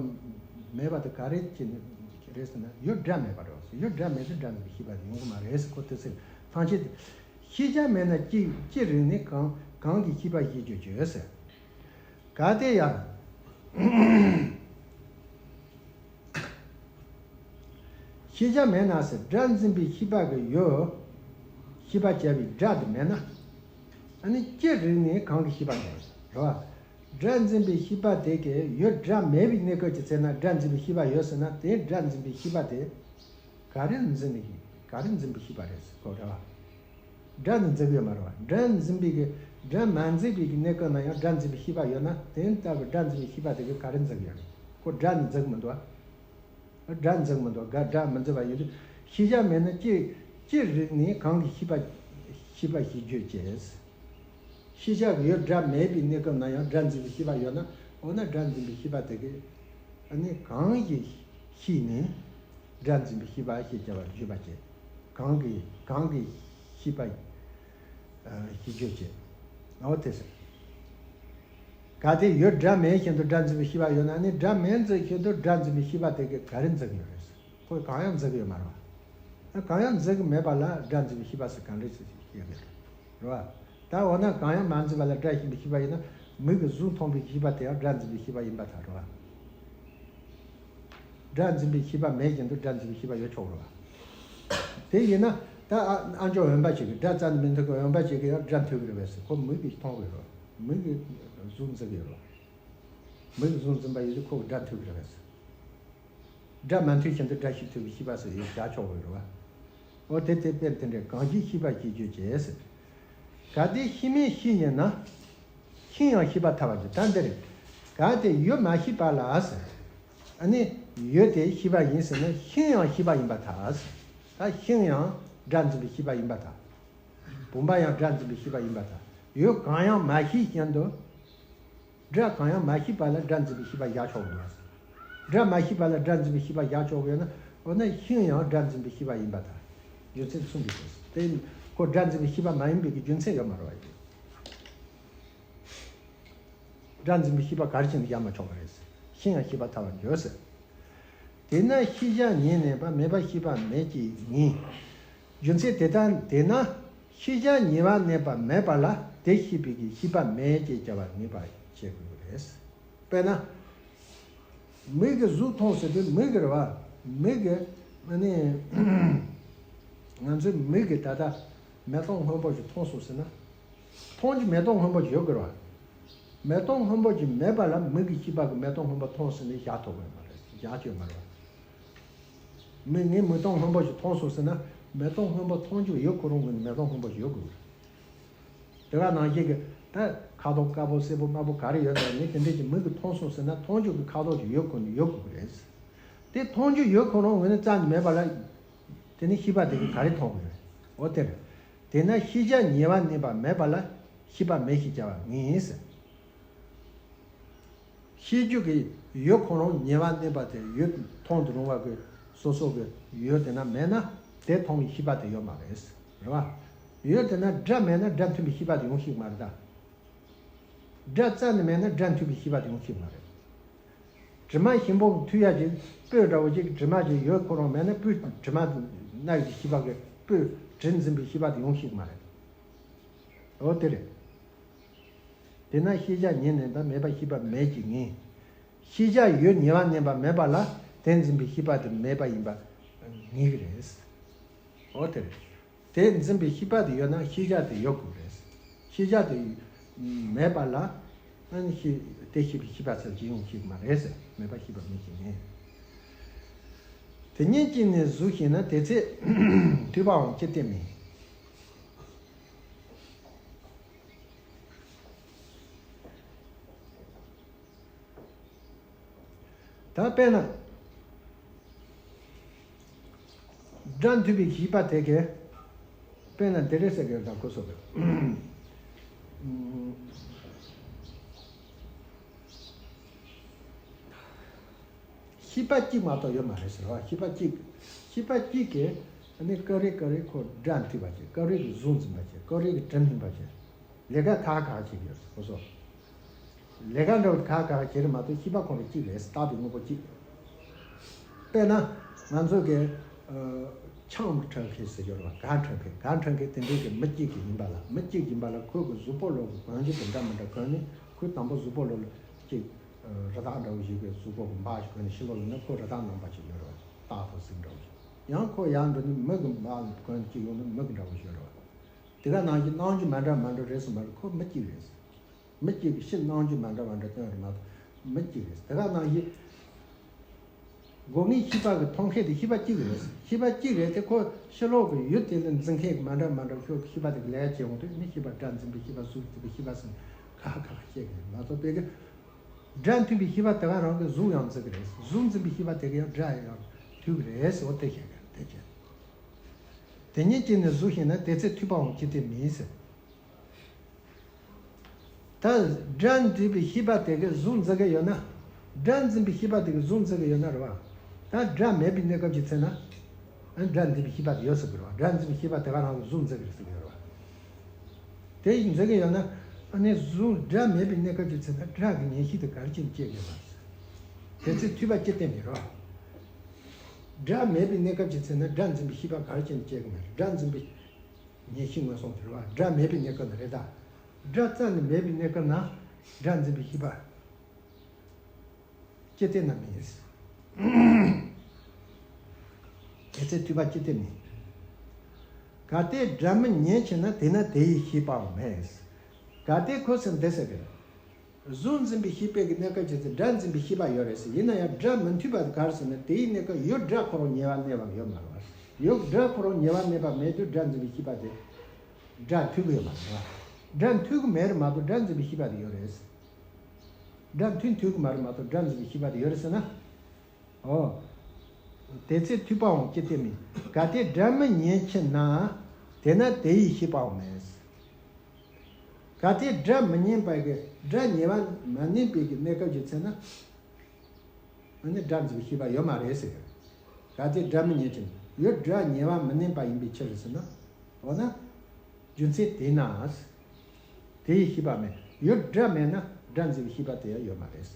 མེད་པ་དེ་ག་རེ་བྱས་ནས་རེད་ཟེར་ན། ཡོད་སྒྲ་མེད་པ་རེད། ཡོད་སྒྲ་མེད་དུས་སྒྲ་འཛིན་པའི་ཤེས་པ་དེ་ཡོང་གི་མ་རེད་ཟེར་གོ། དེ་ཟེར། ཐམས་ཅད་ཤེས་བྱ་མེད་ན་ཅི་ཅི་རིག་ནས། གང་གང་གིས་ཤེས་པ་ཞེས་བརྗོད་ཀྱི་ཟེར། གལ་ཏེ་ཡང་ཤེས་བྱ་མེད་ན་ཟེར། སྒྲ་འཛིན་པའི་ཤེས་པ་གི་ཡོད་ཤེས་པར་བྱ་བའི་སྒྲ་དེ་མེད་ན། ཨ་ནི་ཅི་རིག་ནས་གང་གིས་ཤེས་པ་འགྱུར་རེད་བ། སྒྲ་འཛིན་པའི་ཤེས་པ་དེ་གི་ཡོད་སྒྲ་མེད་པའི་གནས་སྐབས་ཀྱི་ཚེ་ན་སྒྲ་འཛིན་པའི་ཤེས་པ་ཡོད་ཟེར་ན། དེ་སྒྲ་འཛིན་པའི་ཤེས་པ་དེ་ག་རེ་འཛིན་ནས་ག་རེ་འཛིན་པའི་ཤེས་པ་རེད་ཟེར་གོ་རེད་བ། སྒྲ་ནི་འཛིན་གྱི་ཡོད་མ་རེད་བ། སྒྲ་འཛིན་པའི་གི་སྒྲ་མ་འཛིན་པའི་གི་གནས་སྐབས་ན་ཡང་སྒྲ་འཛིན་པའི་ཤེས་པ་ཡོད་ན། དེ་ལྟ་བུའི་སྒྲ་འཛིན་པའི་ཤེས་པ་དེ་གི་ག་རེ་འཛིན་གྱི་ཡོད་རེད། ཁོ་སྒྲ་ནི་འཛིན་གྱི་མི་འདུག་བ། སྒྲ་འཛིན་གྱི་མི་འདུག་ག་སྒྲ་མི་འཛིན་པ་ཡིན་དུས་ཤེས་བྱ་མེད་ན་ཅི་ཅི་རིག་ནས་གང་གིས་ཤེས་པ་ཤེས་པ་ཞེས་བརྗོད་ཅེས། ཤེས་བྱ་གི་ཡོད་སྒྲ་མེད་པའི་གནས་སྐབས་ན་ཡང་སྒྲ་འཛིན་པའི་ཤེས་པ་ཡོད་ན། འོ་ན་སྒྲ་འཛིན་པའི་ཤེས་པ་དེ་གིས་ཨ་ནི་གང་ཞིག་ཤེས་ནས་སྒྲ་འཛིན་པའི་ཤེས་པ་ཞེས་བྱ་བ་བརྗོད་པ་བྱེད། གང་གིས་གང་གིས་ཤེས་པ་ཞེས་བརྗོད་ཅེས། འོ་དེ་ཟེར། གལ་ཏེ་ཡོད་སྒྲ་མེད་བཞིན་དུ་སྒྲ་འཛིན་པའི་ཤེས་པ་ཡོད་ན་ནི། སྒྲ་མེད་འཛིན་བཞིན་དུ་སྒྲ་འཛིན་པའི་ཤེས་པ་དེ་གིས་ག་རེ་འཛིན་གྱི་ཡོད་རེད། ཁོས་གང་ཡང་འཛིན་གྱི་ཡོད་མ་རེད་བ། གང་ཡང་འཛིན་གྱི་མེད་པ་ལ་སྒྲ་འཛིན་པའི་ཤེས་པ་ཟེར་ག་འདྲ་ཞིག་ཡོད་མེད་རེད་བ། ད་འོ་ན་གང་ཡང་མ་འཛིན་པ་ལ་སྒྲ་ཞེན་པའི་ཤེས་པ་ཡིན་ན། མིག་གིས་གཟུགས་མཐོང་བའི་ཤེས་པ་དེ་ཡང་སྒྲ་འཛིན་པའི་ཤེས་པ་ཡིན་པར་ཐལ་རེད་བ། སྒྲ་འཛིན་པའི་ཤེས་པ་མེད་བཞིན་དུ་སྒྲ་འཛིན་པའི་ཤེས་པ་ཡོད་ཆོག་རེད་བ། དེ་ཡིན་ན་ད་ཨ་ཨ་མཆོག་འོན་པ་ཞིག་གིས། སྒྲ་རྩ་ནས་མི་མཐུན་གྱི་འོན་པ་ཞིག་གིས་ཡང་སྒྲ་མཐུན་གྱི་རེད་པས་ཟེར། ཁོ་མིག་གིས་མཐོང་གི་རེད་བ། མིག་གིས་གཟུགས་འཛིན་གྱི་རེད་བ། མིག་གིས་གཟུགས་འཛིན་པ་ཡིན་དུས་ཁོ་གིས་སྒྲ་མཐུན་གྱི་རེད་པས་ཟེར། སྒྲ་མ་མཐུན་བཞིན་དུ་སྒྲ་ཞིག་མཐུན་པའི་ཤེས་པ་ཟེར་ཡོད་བཞག་ཆོག་གི་རེད་བ། འོ་དེ་དེ་དཔེ་དེ་འདྲས་གང་ཞིག་ཤེས་པ་ཞེས་བརྗོད་ཅེས་ཟེར། གལ་ཏེ་ཤེས་མིན་ཤེས་ཡིན་ན། ཤེས་ཡང་ཤེས་པར་ཐལ་བར་འགྱུར། ད་འདིར་གལ་ཏེ་ཡོད་མ་ཤེས་པ་ལ་ཟེར། ཨ་ནི་ཡོད་དེ་ཤེས་པ་ཡིན་ཟེར་ན་ཤེས་ཡང་ཤེས་པ་ཡིན་པར་ཐལ་ཟེར། ད་ཤིང་ཡང་སྒྲ་འཛིན་པའི་ཤེས་པ་ཡིན་པར་ཐལ། བུམ་པ་ཡང་སྒྲ་འཛིན་པའི་ཤེས་པ་ཡིན་པར་ཐལ། ཡོད་གང་ཡང་མ་ཤེས་བཞིན་དུ། སྒྲ་གང་ཡང་མ་ཤེས་པ་ལ་སྒྲ་འཛིན་པའི་ཤེས་པ་བཞག་ཆོག་གི་འདུག་སྒྲ་མ་ཤེས་པ་ལ་སྒྲ་འཛིན་པའི་ཤེས་པ་བཞག་ཆོག་གི་ཡོད་ན། འོ་ན་ཤིང་ཡང་སྒྲ་འཛིན་པའི་ཤེས་པ་ཡིན་པར་ཐལ། རྒྱུ་མཚན་གསུམ་གྱིས་ཟེར། དེ་ཁོ་སྒྲ་འཛིན་པའི་ཤེས་པ་མ་ཡིན་པའི་གི་རྒྱུ་མཚན་ཡོད་མ་རེད་བ། སྒྲ་འཛིན་པའི་ཤེས་པ་ག་རེ་བྱས་ནས་བཞག་མ་ཆོག་པ་རེད་ཟེར། ཤིང་ཡང་ཤེས་པར་ཐལ་བར་འགྱུར་ཟེར། དེས་ན་ཤེས་བྱ་ཉིད་གནས་པ་མེད་པ་ཤེས་པ་མེད་ཅེས་ངེས། རྒྱུ་མཚན་དེ་ལྟར་དེས་ན་ཤེས་བྱ་ཉེ་བར་གནས་པ་མེད་པ་ལ་དེ་ཤེས་པའི་གི་ཤེས་པ་མེད་ཅེས་བྱ་བ་ངེས་པར་བྱེད་དགོས་ཀྱི་རེད། དཔེར་ན། མིག་གིས་གཟུགས་མཐོང་ཟེར་དུས་མིག་གི་རེད་བ། མིག་གིས་ཨ་ནི་ང་ཚོའི་མིག་གིས་ད་ལྟ་མེ་ཏོག་སྔོན་པོ་ཞིག་མཐོང་སོང་ཟེར་ན། མཐོང་རྒྱུ་མེ་ཏོག་སྔོན་པོ་ཞིག་ཡོད་དགོས་རེད་བ། མེ་ཏོག་སྔོན་པོ་ཞིག་མེད་པ་ལ་མིག་གི་ཤེས་པ་གིས་མེ་ཏོག་སྔོན་པོ་མཐོང་ཟེར་ནས་བཞག་ཐུབ་ཀྱི་མ་རེད། བཞག་ཆོག་མ་རེད་བ། མིག་ངས་མེ་ཏོག་སྔོན་པོ་ཞིག་མཐོང་སོང་ཟེར་ན། མེ་ཏོག་སྔོན་པོ་མཐོང་རྒྱུ་ཡོད་ཁོ་རང་ངོས་ནས་མེ་ཏོག་སྔོན་པོ་ཞིག་ཡོད་དགོས་རེད། དེ་ག་ནང་བཞིན་གྱི་ད་ཁ་དོག་དཀར་པོ་སེར་པོ་དམར་པོ་ག་རེ་ཡོད་ན་ནི་དེ་འདྲས་ཀྱི་མིག་གིས་མཐོང་སོང་ཟེར་ན་མཐོང་རྒྱུ་གི་ཁ་དོག་ཅིག་ཡོད་ཁོ་ན་ཡོད་དགོས་ཀྱི་རེད། དེ་མཐོང་རྒྱུ་ཡོད་ཁོ་རང་ངོས་ནས་རྩ་ནས་མེད་པ་ལ། དེ་ནི་ཤེས་པ་དེ་གིས་ག་རེ་མཐོང་གི་རེད། འོ་དེ་རེད། དེས་ན་ཤེས་བྱ་ཉེ་བར་གནས་པ་མེད་པ་ལ་ཤེས་པ་མེད་ཞེས་བྱ་བ་ངེས་ཟེར། ཤེས་རྒྱུ་གི་ཡུལ་ཁོ་རང་ཉེ་བར་གནས་པ་དེ་ཡུལ་མཐོང་དུ་རུང་བ་གི་སོ་སོ་གི་ཡུལ་དེ་ན་མེད་ན་དེ་མཐོང་བའི་ཤེས་པ་དེ་ཡོད་མ་རེད། རེད་བ། ཡུལ་དེ་ན་སྒྲ་མེད་ན་སྒྲ་མཐུན་པའི་ཤེས་པ་དེ་ཡོང་ཤེས་མ་རེད་ད། སྒྲ་རྩ་ནས་མེད་ན་སྒྲ་མཐུན་པའི་ཤེས་པ་དེ་ཡོང་ཤེས་མ་རེད། དྲི་མ་ཞིམ་པོ་མཐུག་ཡ་ཅིག་སྤོས་འདྲ་བོ་ཅིག་དྲི་མ་ཅིག་ཡོད་ཁོ་རང་མེད་ན་སྤོས་དྲི་མ་སྣ་ཡི་ཤེས་པ་གི་སྤོས་དྲི་འཛིན་པའི་ཤེས་པ་དེ་ཡོང་ཤེས་མ་རེད། འོ་དེ་རེད། དེས་ན་ཤེས་བྱ་ཉིད་གནས་པ་མེད་པ་ཤེས་པ་མེད་ཅེས་ངེས། ཤེས་བྱ་ཡུལ་ཉེ་བར་གནས་པ་མེད་པ་ལ་དེ་འཛིན་པའི་ཤེས་པ་དེ་མེད་པ་ཡིན་པ་ངེས་ཀྱི་རེད། འོ་དེ་རེད། དེ་འཛིན་པའི་ཤེས་པ་དེ་ཡོད་ན་ཤེས་བྱ་དེ་ཡོད་དགོས་རེད། ཤེས་བྱ་དེ་མེད་པ་ལ་ཨ་ནི་ཤེས་དེ་ཤེས་པའི་ཤེས་པ་ཟེར་གྱི་ཡོང་ཤེས་མ་རེད་ཟེར། མེད་པ་ཤེས་པ་མེད་ཅེས་ངེས། དེ་ཉིད་ཀྱིས་ནི་གཟུགས་ཤེས་ན་དེ་ཚེ་ཐོས་པའང་ཅི་སྟེ་མིན། ད་དཔེར་ན། སྒྲ་མཐུན་པའི་ཤེས་པ་དེ་གས། དཔེར་ན་འདི་རེད་ཟེར་གི་ཡོད་དང་ཁོ་སོགས་ཀྱི། ཤེས་པ་གཅིག་མ་གཏོགས་ཡོད་མ་རེད་ཟེར་བ། ཤེས་པ་གཅིག་ཤེས་པ་གཅིག་གིས་ཨ་ནི་ཀ་རེ་ཀ་རེ་ཁོ་སྒྲ་མཐུན་པ་བྱེད། ཀ་རེ་གིས་གཟུགས་འཛིན་པ་བྱེད། ཀ་རེ་གིས་དྲི་མཐུན་པ་བྱེད། ལས་ཀ་ཁག་ཁག་བྱེད་ཀྱི་ཡོད་ཟེར་ཁོ་སོགས། ལས་ཀ་འདྲ་བོ་ཁག་ཁག་བྱེད་རེད་མ་གཏོགས་ཤེས་པ་ཁོ་རང་གཅིག་རེད། རྟག་ཏུ་དངོས་པོ་གཅིག་དཔེར་ན་ང་ཚོ་གི་ཨ་ཆང་འཁྲབ་མཁན་ཟེར་གྱི་ཡོད་རེད་བ། གར་འཁྲབ་མཁན། གར་འཁྲབ་མཁན་དེ་འདྲའི་གི་མི་གཅིག་གི་ཡིན་པ་ལ། མི་གཅིག་ཡིན་པ་ལ་ཁོ་གི་གཟུགས་པོ་ལོག་གི་གོན་རྒྱུ་དེ་འདྲ་མི་འདྲ་གོན་ནས། ཁོས་དང་པོ་གཟུགས་པོ་ལོག་ལ་གཅིག་ཨ་རི་དྭགས་འདྲ་བོ་ཞིག་གི་གཟུགས་པོ་གི་འབག་ཞིག་གོན་ནས་ཕྱི་ལོགས་ལ་ན་ཁོ་རི་དྭགས་རྣམ་པ་ཞིག་ཡོད་རེད་བ། སྟག་དང་གཟིག་འདྲ་བོ་ཞིག་ཡང་ཁོ་ཡར་འགྲོ་ནས་མི་གི་འབག་གོན་གཅིག་ཡོང་ན་མི་གི་འདྲ་བོ་ཞིག་ཡོད་རེད་བ། དེ་ག་ནང་བཞིན་རྣམ་འགྱུར་མ་འདྲ་མ་འདྲ་རེད་ཟེར་མ་རེད། ཁོ་མི་གཅིག་རེད། མི་གཅིག་གིས་ཕྱིར་རྣམ་འགྱུར་མ་འདྲ་མ་འདྲ་སྟོན་རེད་མ་གཏོགས་མི་གཅིག་རེད། དེ་ག་ནང་བཞིན་སྒོ་ལྔའི་ཤེས་པ་གི་མཐོང་མཁན་དེ་ཤེས་པ་གཅིག་རེད། ཤེས་པ་གཅིག་རེད་དེ་ཁོ་ཕྱི་ལོགས་ཀྱི་ཡུལ་དེ་ལ་འཛིན་མཁན་གྱི་མ་འདྲ་མ་འདྲ་ཤོས་ཀྱི་ཤེས་པ་དེ་གི་ལས་ཀ་བྱེད་འོང་དུས་ནི་ཤེས་པ་སྒྲ་འཛིན་པའི་ཤེས་པ་གཟུགས་འཛིན་པའི་ཤེས་པ་ཟེར་ནས་ཁ་ཁ་ཁ་བཤད་གི་རེད་མ་གཏོགས་དཔེ་གི་སྒྲ་མཐུན་པའི་ཤེས་པ་དེ་ག་རང་གི་གཟུགས་ཡང་འཛིན་གི་རེད། གཟུགས་འཛིན་པའི་ཤེས་པ་དེ་གི་ཡང་སྒྲ་ཡང་མཐུན་གི་རེད་ཟེར་བ་དེ་བཤད་གི་རེད། དེ་བྱས་དེ་ཉིད་ཀྱིས་ནི་གཟུགས་ཤེས་ན་དེ་ཚེ་ཐོས་པའང་ཅི་སྟེ་མིན་ཟེར། ད་སྒྲ་འཛིན་པའི་ཤེས་པ་དེ་གིས་གཟུགས་འཛིན་གི་ཡོད་ན། སྒྲ་འཛིན་པའི་ཤེས་པ་དེ་གིས་གཟུགས་འཛིན་གི་ཡོད་ན་རེད་བ། ད་སྒྲ་མེད་པའི་གནས་སྐབས་ཀྱི་ཚེ་ན། ཨ་སྒྲ་འཛིན་པའི་ཤེས་པ་དེ་ཡོད་ཟེར་གི་རེད་བ། སྒྲ་འཛིན་པའི་ཤེས་པ་དེ་ག་རང་གིས་གཟུགས་འཛིན་གི་རེད་ཟེར་གི་ཡོད་རེད་བ། དེ་ཡིས་འཛིན་གི་ཡོད་ན། ཨ་ནི་གཟུགས་སྒྲ་མེད་པའི་གནས་སྐབས་ཀྱི་ཚེ་ན་སྒྲ་གི་ཉན་ཤེས་དེ་ག་རེ་བྱས་ནས་སྐྱེ་གི་ཡོད་ན། དེ་ཚེ་ཐོས་པ་ཅི་སྟེ་མིན་རེད་བ། སྒྲ་མེད་པའི་གནས་སྐབས་ཀྱི་ཚེ་ན་སྒྲ་འཛིན་པའི་ཤེས་པ་ག་རེ་བྱས་ནས་སྐྱེ་གི་མེད། སྒྲ་འཛིན་པའི་ཉན་ཤེས་མངོན་སུམ་དུ་རེད་བ། སྒྲ་མེད་པའི་གནས་སྐབས་ན་རེད་ད། སྒྲ་རྩ་ནས་མེད་པའི་གནས་སྐབས་ན་སྒྲ་འཛིན་པའི་ཤེས་པ་ཅི་སྟེ་ན་མིན། དེ་ཚེ་ཐོས་པ་ཅི་སྟེ་མིན། གལ་ཏེ་སྒྲ་མི་ཉན་ཕྱིར་ན་དེས་ན་དེ་ཡི་ཤེས་པའང་མེད། གལ་ཏེ་ཁོ་ཚོས་འདི་ཟེར་གི་རེད། གཟུགས་འཛིན་པའི་ཤེས་པའི་གི་གནས་སྐབས་ཀྱི་ཚེ་སྒྲ་འཛིན་པའི་ཤེས་པ་ཡོད་རེད་ཟེར། ཡིན་ན་ཡང་སྒྲ་མི་མཐུན་པ་དེ་ག་རེ་ཟེར་ན་དེའི་གནས་སྐབས་ཡུལ་སྒྲ་ཁོ་རང་ཉེ་བར་གནས་པ་ཡོད་མ་རེད་བ། ཡུལ་སྒྲ་ཁོ་རང་ཉེ་བར་གནས་པ་མེད་དུས་སྒྲ་འཛིན་པའི་ཤེས་པ་དེ་སྒྲ་མཐུན་གི་ཡོད་མ་རེད་བ། སྒྲ་མཐུན་གི་མེད་རེད་མ་གཏོགས་སྒྲ་འཛིན་པའི་ཤེས་པ་དེ་ཡོད་རེད། སྒྲ་མཐུན་མཐུན་གི་མ་རེད་མ་གཏོགས་སྒྲ་འཛིན་པའི་ཤེས་པ་དེ་ཡོད་རེད་ཟེར་ན། ཨོ། དེ་ཚེ་ཐོས་པའང་ཅི་སྟེ་མིན། གལ་ཏེ་སྒྲ་མི་ཉན་ཕྱིར་ན། དེས་ན་དེ་ཡི་ཤེས་པའང་མེད། གལ་ཏེ་སྒྲ་མི་ཉན་པ་གི་སྒྲ་ཉེ་བར་མ་གནས་པའི་གི་གནས་སྐབས་ཀྱི་ཚེ་ན། ཨ་ནི་སྒྲ་འཛིན་པའི་ཤེས་པ་ཡོད་མ་རེད་ཟེར། གལ་ཏེ་སྒྲ་མི་ཉན་ཕྱིར་ན། ཡུལ་སྒྲ་ཉེ་བར་མི་གནས་པ་ཡིན་པའི་ཕྱིར་ཟེར་ན། འོ་ན། རྒྱུ་མཚན་དེས་ན། དེ་ཡི་ཤེས་པ་མེད། ཡུལ་སྒྲ་མེད་ན་སྒྲ་འཛིན་པའི་ཤེས་པ་དེ་ཡང་ཡོད་མ་རེད།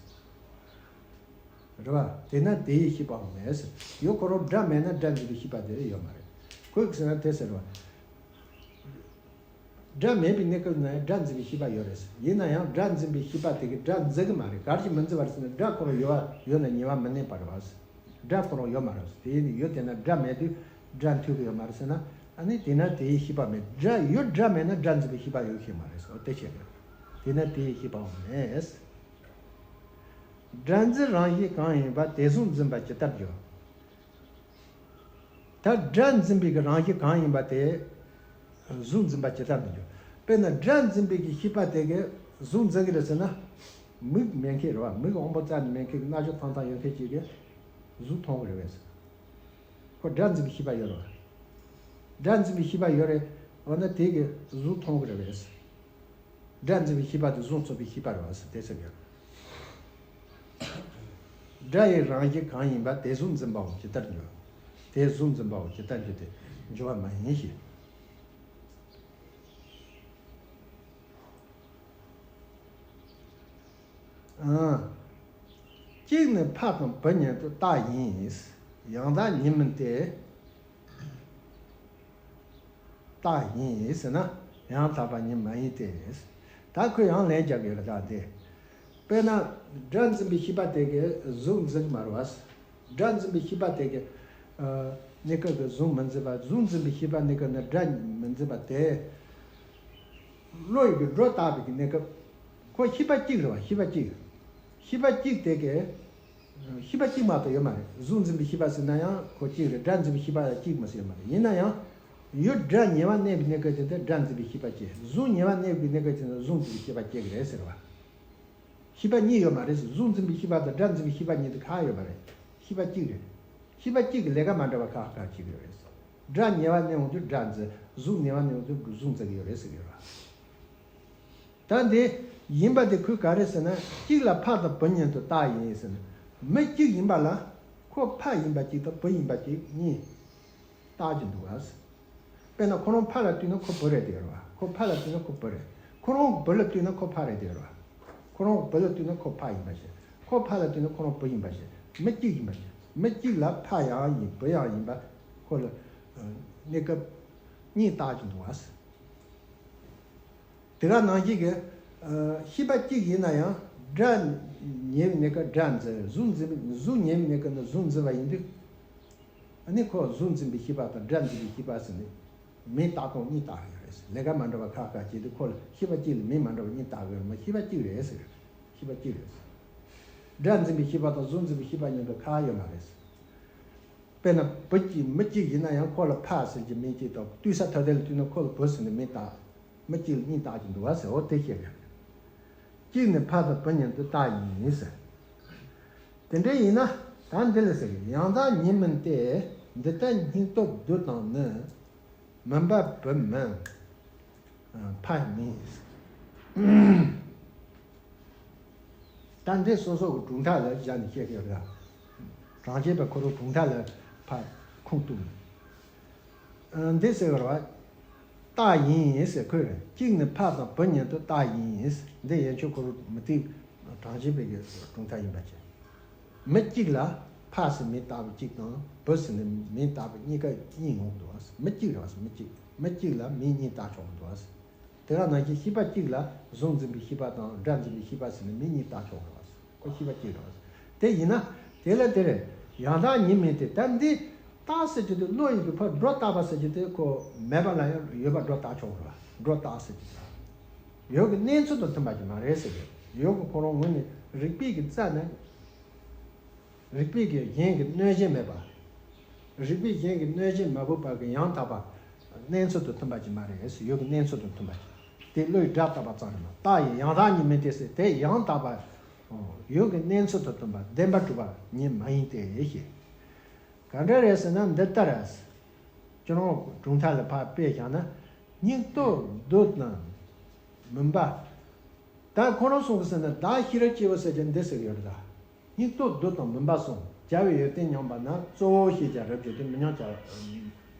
རེད་བ། དེས་ན་དེ་ཡི་ཤེས་པའང་མེད་ཟེར། ཡོད་ཁོ་རང་སྒྲ་མེད་ན་སྒྲ་འཛིན་པའི་ཤེས་པ་དེ་ཡོད་མ་རེད། ཁོས་ཟེར་ན་དེ་ཟེར་བ། སྒྲ་མེད་པའི་གནས་སྐབས་ན་ཡང་སྒྲ་འཛིན་པའི་ཤེས་པ་ཡོད་རེད་ཟེར། ཡིན་ན་ཡང་སྒྲ་འཛིན་པའི་ཤེས་པ་དེ་གིས་སྒྲ་འཛིན་གི་མ་རེད། ག་རེ་གིས་མི་འཛིན་པ་རེད་ཟེར་ན། སྒྲ་ཁོ་རང་ཡོད་པ་ཡོད་ན་ཉེ་བར་མི་གནས་པ་རེད་བ་ཟེར། སྒྲ་ཁོ་རང་ཡོད་མ་རེད་ཟེར། དེ་ཡིན་དུས་ཡོད་དེ་ན་སྒྲ་མེད་དུས་སྒྲ་མཐུན་གི་ཡོད་མ་རེད་ཟེར་ན། ཨ་ནི་དེས་ན་དེ་ཡི་ཤེས་པ་མེད། སྒྲ་ཡོད། སྒྲ་མེད་ན་སྒྲ་འཛིན་པའི་ཤེས་པ་ཡོད་ཤེས་མ་རེད་ཟེར། འོ་དེ་བཤད་གི། དེས་ན་དེ་ཡི་ཤེས་པའང་མེད། སྒྲ་འཛིན་རང་བཞིན་གང་ཡིན་པ་དེ་གཟུགས་འཛིན་པ་ཇི་ལྟར་འགྱུར། ད་སྒྲ་འཛིན་པའི་གི་རང་བཞིན་གང་ཡིན་པ་དེ་གཟུགས་འཛིན་པ་ཇི་ལྟར་དུ་འགྱུར། དཔེར་ན་སྒྲ་འཛིན་པའི་གི་ཤེས་པ་དེ་གིས་གཟུགས་འཛིན་གི་རེད་ཟེར་ན། མིག་མེད་མཁན་རེད་བ། མིག་དབང་པོ་རྩ་ནས་མེད་མཁན་གི་རྣ་ཆུ་ཐང་ཐང་ཡོད་མཁན་ཅིག་གིས་གཟུགས་མཐོང་གི་རེད་བས། ཁོ་སྒྲ་འཛིན་པའི་ཤེས་པ་ཡོད་རེད་བ། སྒྲ་འཛིན་པའི་ཤེས་པ་ཡོད་རེད། འོ་ན་དེ་གིས་གཟུགས་མཐོང་གི་རེད་བས། སྒྲ་འཛིན་པའི་ཤེས་པ་དེ་གཟུགས་མཚོན་པའི་ཤེས་པ་རེད་བ་ཟེར་དེ་ཟེར་གི་ཡོད། སྒྲ་ཡི་རང་བཞིན་གང་ཡིན་པ་དེ་གཟུགས་འཛིན་པའང་ཇི་ལྟར་འགྱུར། དེ་གཟུགས་འཛིན་པའང་ཇི་ལྟར་འགྱུར་ཏེ་འགྱུར་བ་མ་ཡིན་ཞེས། ཨང་། གཅིག་ནི་ཕ་དང་བུ་ཉིད་དུ་བཏགས་ཡིན། ཡང་དག་ཉིད་མིན་ཏེ། བཏགས་ཡིན་ཟེར་ན་ཡང་དག་པ་ཉིད་མ་ཡིན་ཏེ། ད་ཁོས་ཡང་ལན་རྒྱག་གི་ཡོད་རེད་ད་དེ། དཔེར་ན་སྒྲ་འཛིན་པའི་ཤེས་པ་དེ་གིས་གཟུགས་འཛིན་གི་མ་རེད་བ། སྒྲ་འཛིན་པའི་ཤེས་པ་དེ་གིས་ཨ་གནས་སྐབས་ཀྱི་གཟུགས་མི་འཛིན་པ། གཟུགས་འཛིན་པའི་ཤེས་པ་གནས་སྐབས་ན་སྒྲ་མི་འཛིན་པ་དེ། བློ་ཡི་གི་སྒྲོ་བཏགས་པའི་གི་གནས་སྐབས། ཁོ་ཤེས་པ་གཅིག་རེད་བ། ཤེས་པ་གཅིག་ཤེས་པ་གཅིག་དེ་གིས། ཤེས་པ་གཅིག་མ་གཏོགས་ཡོད་མ་རེད། གཟུགས་འཛིན་པའི་ཤེས་པ་ཟེར་ན་ཡང་ཁོ་གཅིག་རེད། སྒྲ་འཛིན་པའི་ཤེས་པ་ཡང་གཅིག་མ་ཟད་ཡོད་མ་རེད། ཡིན་ན་ཡང་། ཡུལ་སྒྲ་ཉེ་བར་གནས་པའི་གནས་སྐབས་དེ་ལ་སྒྲ་འཛིན་པའི་ཤེས་པ་སྐྱེ། གཟུགས་ཉེ་བར་གནས་པའི་གནས་སྐབས་དེ་ལ་གཟུགས་འཛིན་པའི་ཤེས་པ་སྐྱེ་གི་རེད་ཟེར་བ། ཤེས་པ་གཉིས་ཡོད་མ་རེད་ཟེར། གཟུགས་འཛིན་པའི་ཤེས་པ་དང་སྒྲ་འཛིན་པའི་ཤེས་པ་གཉིས་དེ་ཁ་ཡོད་མ་རེད། ཤེས་པ་གཅིག་རེད། ཤེས་པ་གཅིག་གི་ལས་ཀ་མ་འདྲ་བ་ཁག་ཁག་བྱེད་ཀྱི་ཡོད་རེད་ཟེར། སྒྲ་ཉེ་བར་གནས་འོང་དུས་སྒྲ་འཛིན། གཟུགས་ཉེ་བར་གནས་འོང་དུས་གཟུགས་འཛིན་གྱི་ཡོད་རེད་ཟེར་གྱི་ཡོད་རེད། ད་འདི་ཡིན་པ་དེ་ཁོས་ག་རེ་ཟེར་ན། གཅིག་ལ་ཕ་དང་བུ་ཉིད་དུ་བཏགས་ཡིན་ཟེར་ན། མི་གཅིག་ཡིན་པ་ལ་ཁོ་ཕ་ཡིན་པ་གཅིག་དང་བུ་ཡིན་པ་གཅིག་གཉིས་བཏགས་ཀྱི་འདུག་བ། དཔེར་ན་ཁོ་རང་ཕ་ལ་ལྟོས་ན་ཁོ་བུ་རེད་དེ་རེད་བ། ཁོ་ཕ་ལ་ལྟོས་ན་ཁོ་བུ་རེད། ཁོ་རང་བུ་ལ་ལྟོས་ན་ཁོ་ཕ་རེད་དེ་རེད་བ། ཁོ་རང་བུ་ལ་ལྟོས་ན་ཁོ་ཕ་ཡིན་པ་བྱས། ཁོ་ཕ་ལ་ལྟོས་ན་ཁོ་རང་བུ་ཡིན་པ་བྱས། མི་གཅིག་ཡིན་པ་བྱས། མི་གཅིག་ལ་ཕ་ཡང་ཡིན་བུ་ཡང་ཡིན་པ་ཁོ་ལ་གནས་སྐབས་གཉིས་བཏགས་ཀྱི་འདུག་བ། དེ་ག་ནང་བཞིན་གྱི། ཨ་ཤེས་པ་གཅིག་ཡིན་ན་ཡང་སྒྲ་ཉེ་བའི་གནས་སྐབས་སྒྲ་འཛིན། གཟུགས་འཛིན་པའི་གཟུགས་ཉེ་བའི་གནས་སྐབས་ནི་གཟུགས་འཛིན་པ་ཡིན་དུས། ཨ་ནི་ཁོ་གཟུགས་འཛིན་པའི་ཤེས་པ་དང་སྒྲ་འཛིན་པའི་ཤེས་པ་ཟེར་ནས་མིང་བཏགས་སྟངས་གཉིས་བཏགས་ཡོད་རེད་ཟེར། ལས་ཀ་མ་འདྲ་བ་ཁག་ཁག་བྱེད་དུས་ཁོ་ལ་ཤེས་པ་གཅིག་ལ་མིང་མ་འདྲ་བ་གཉིས་བཏགས་ཡོད་རེད་མ། ཤེས་པ་གཅིག་རེད་ཟེར། ཤེས་པ་གཅིག་རེད་ཟེར། སྒྲ་འཛིན་པའི་ཤེས་པ་དང་གཟུགས་འཛིན་པའི་ཤེས་པ་གཉིས་ཀ་ཁག་ཡོད་མ་རེད་ཟེར། དཔེར་ན་བུ་གཅིག་མི་གཅིག་ཡིན་ན་ཡང་ཁོ་ལ་ཕ་ཟེར་གྱི་མིང་གཅིག་དང་། ལྟོས་ས་ཐ་དད་ལ་ལྟོས་ན་ཁོ་ལ་བུ་ཟེར་ནས་མིང་བཏགས། མི་གཅིག་ལ་གཉིས་བཏགས་ཀྱི་འདུག་བ་ཟེར། འོ་དེ་བཤད་པས། གཅིག་ནི་ཕ་དང་བུ་ཉིད་དུ་བཏགས་ཡིན་ཟེར། དེ་འདྲ་ཡིན་ན་ད་འདི་ལ་ཟེར་གི། ཡང་དག་ཉིད་མིན་ཏེ། འདི་ལྟར་སྙིང་སྟོབས་བསྡུ་དང་ནི། མུན་པ་བུ་མིན་ཕ་མིན། ད་འདི་སོ་སོ་གི་གྲུབ་མཐའ་ལ་བཞག་ནས་བཤད་ཀྱི་ཡོད་རེད། གྲངས་ཅན་པའི་ཁོ་རང་གྲུབ་མཐའ་ལ་ཕར་ཁུངས་གཏུགས་ནས། འདི་ཟེར་བ་རེད་བ། བཏགས་ཡིན་ཟེར། ཁོས་གཅིག་ནི་ཕ་དང་བུ་ཉིད་དུ་བཏགས་ཡིན། འདི་ཡན་ཆོད་ཁོ་རང་མུ་སྟེགས་གྲངས་ཅན་པའི་གི་གྲུབ་མཐའ་ཡིན་པ་བྱས། མི་གཅིག་ལ་ཕ་ཟེར་མིང་བཏགས་པ་གཅིག་དང་བུ་ཟེར་ནས་མིང་བཏགས་པ་གཉིས་ཀ་གཉིས་ཡོང་འདུག་བ། མི་གཅིག་རེད་བ། མི་གཅིག་མི་གཅིག་ལ་མིང་གཉིས་བཏགས་ཆོག་འདུག་བ། དེ་ག་ནང་བཞིན་ཤེས་པ་གཅིག་ལ་གཟུགས་འཛིན་པའི་ཤེས་པ་དང་སྒྲ་འཛིན་པའི་ཤེས་པ་ཟེར་ནས་མིང་གཉིས་བཏགས་ཆོག་འདུག་བ། ཁོ་ཤེས་པ་གཅིག་རེད་བ། དེ་ཡིན་ན་དེ་ལ་དེ་རེད། ཡང་དག་ཉིད་མིན་ཏེ། ད་འདི་བཏགས་ཟེར་གྱི་དེ་བློ་ཡི་གི་ཕར་སྒྲོ་བཏགས་པ་ཟེར་གྱི་དེ་ཁོ་མེད་པ་ལ་ཡང་ཡོད་པ་སྒྲོ་བཏགས་ཆོག་རེད་བ། སྒྲོ་བཏགས་ཟེར་གྱི་དེ་ཡོད་གི་གནས་ཚུལ་དང་མཐུན་པ་ཅིག་མ་རེད་ཟེར་གི། ཡོད་གི་ཁོ་རང་ངོས་ནས་རིགས་པའི་གི་རྩ་ནས། རིགས་པའི་གི་གཞན་གྱི་གནོད་གཞི་མེད་པ། རིགས་པའི་གཞན་གྱི་གནོད་གཞི་མ་ཕོག་པ་གི་ཡང་དག་པ་གནས་ཚུལ་དང་མཐུན་པ་ཅིག་མ་རེད། ཡོད་གི་གནས་ཚུལ་དང་མཐུན་པ་ཅིག་དེ་བློའི་སྒྲ་བཏགས་པ་ཙམ་རེད་མ། རྟགས་ཡིན་ཡང་དག་ཉིད་མིན་ཏེ་ཟེར་དེ་ཡང་དག་པ་ཡོད་གི་གནས་ཚུལ་དང་མཐུན་པ་བདེན་པར་གྲུབ་པ་ཉིད་མ་ཡིན་ཏེ་ཞེས། ག་འདྲ་རེད་ཟེར་ན་འདི་ལྟར། ཁྱོད་རང་གྲུབ་མཐའ་ལ་ཕར་དཔེ་བཞག་ན་སྙིང་སྟོབས་བསྡུ་དང་མུན་པ། ད་ཁོ་རང་གསུང་གི་ཟེར་ན་བདག་ཤེས་རབ་སྐྱེས་བུ་ཟེར་གྱི་འདི་ཟེར་གྱི་ཡོད་རེད་ད། སྙིང་སྟོབས་བསྡུ་དང་མུན་པ་གསུམ། བྱ་བའི་ཡོན་ཏན་ཉམས་པ་ན་གཙོ་བོ་ཞེས་བྱ་རབ་བྱེད་དེ་མི་ཉམས་བྱ།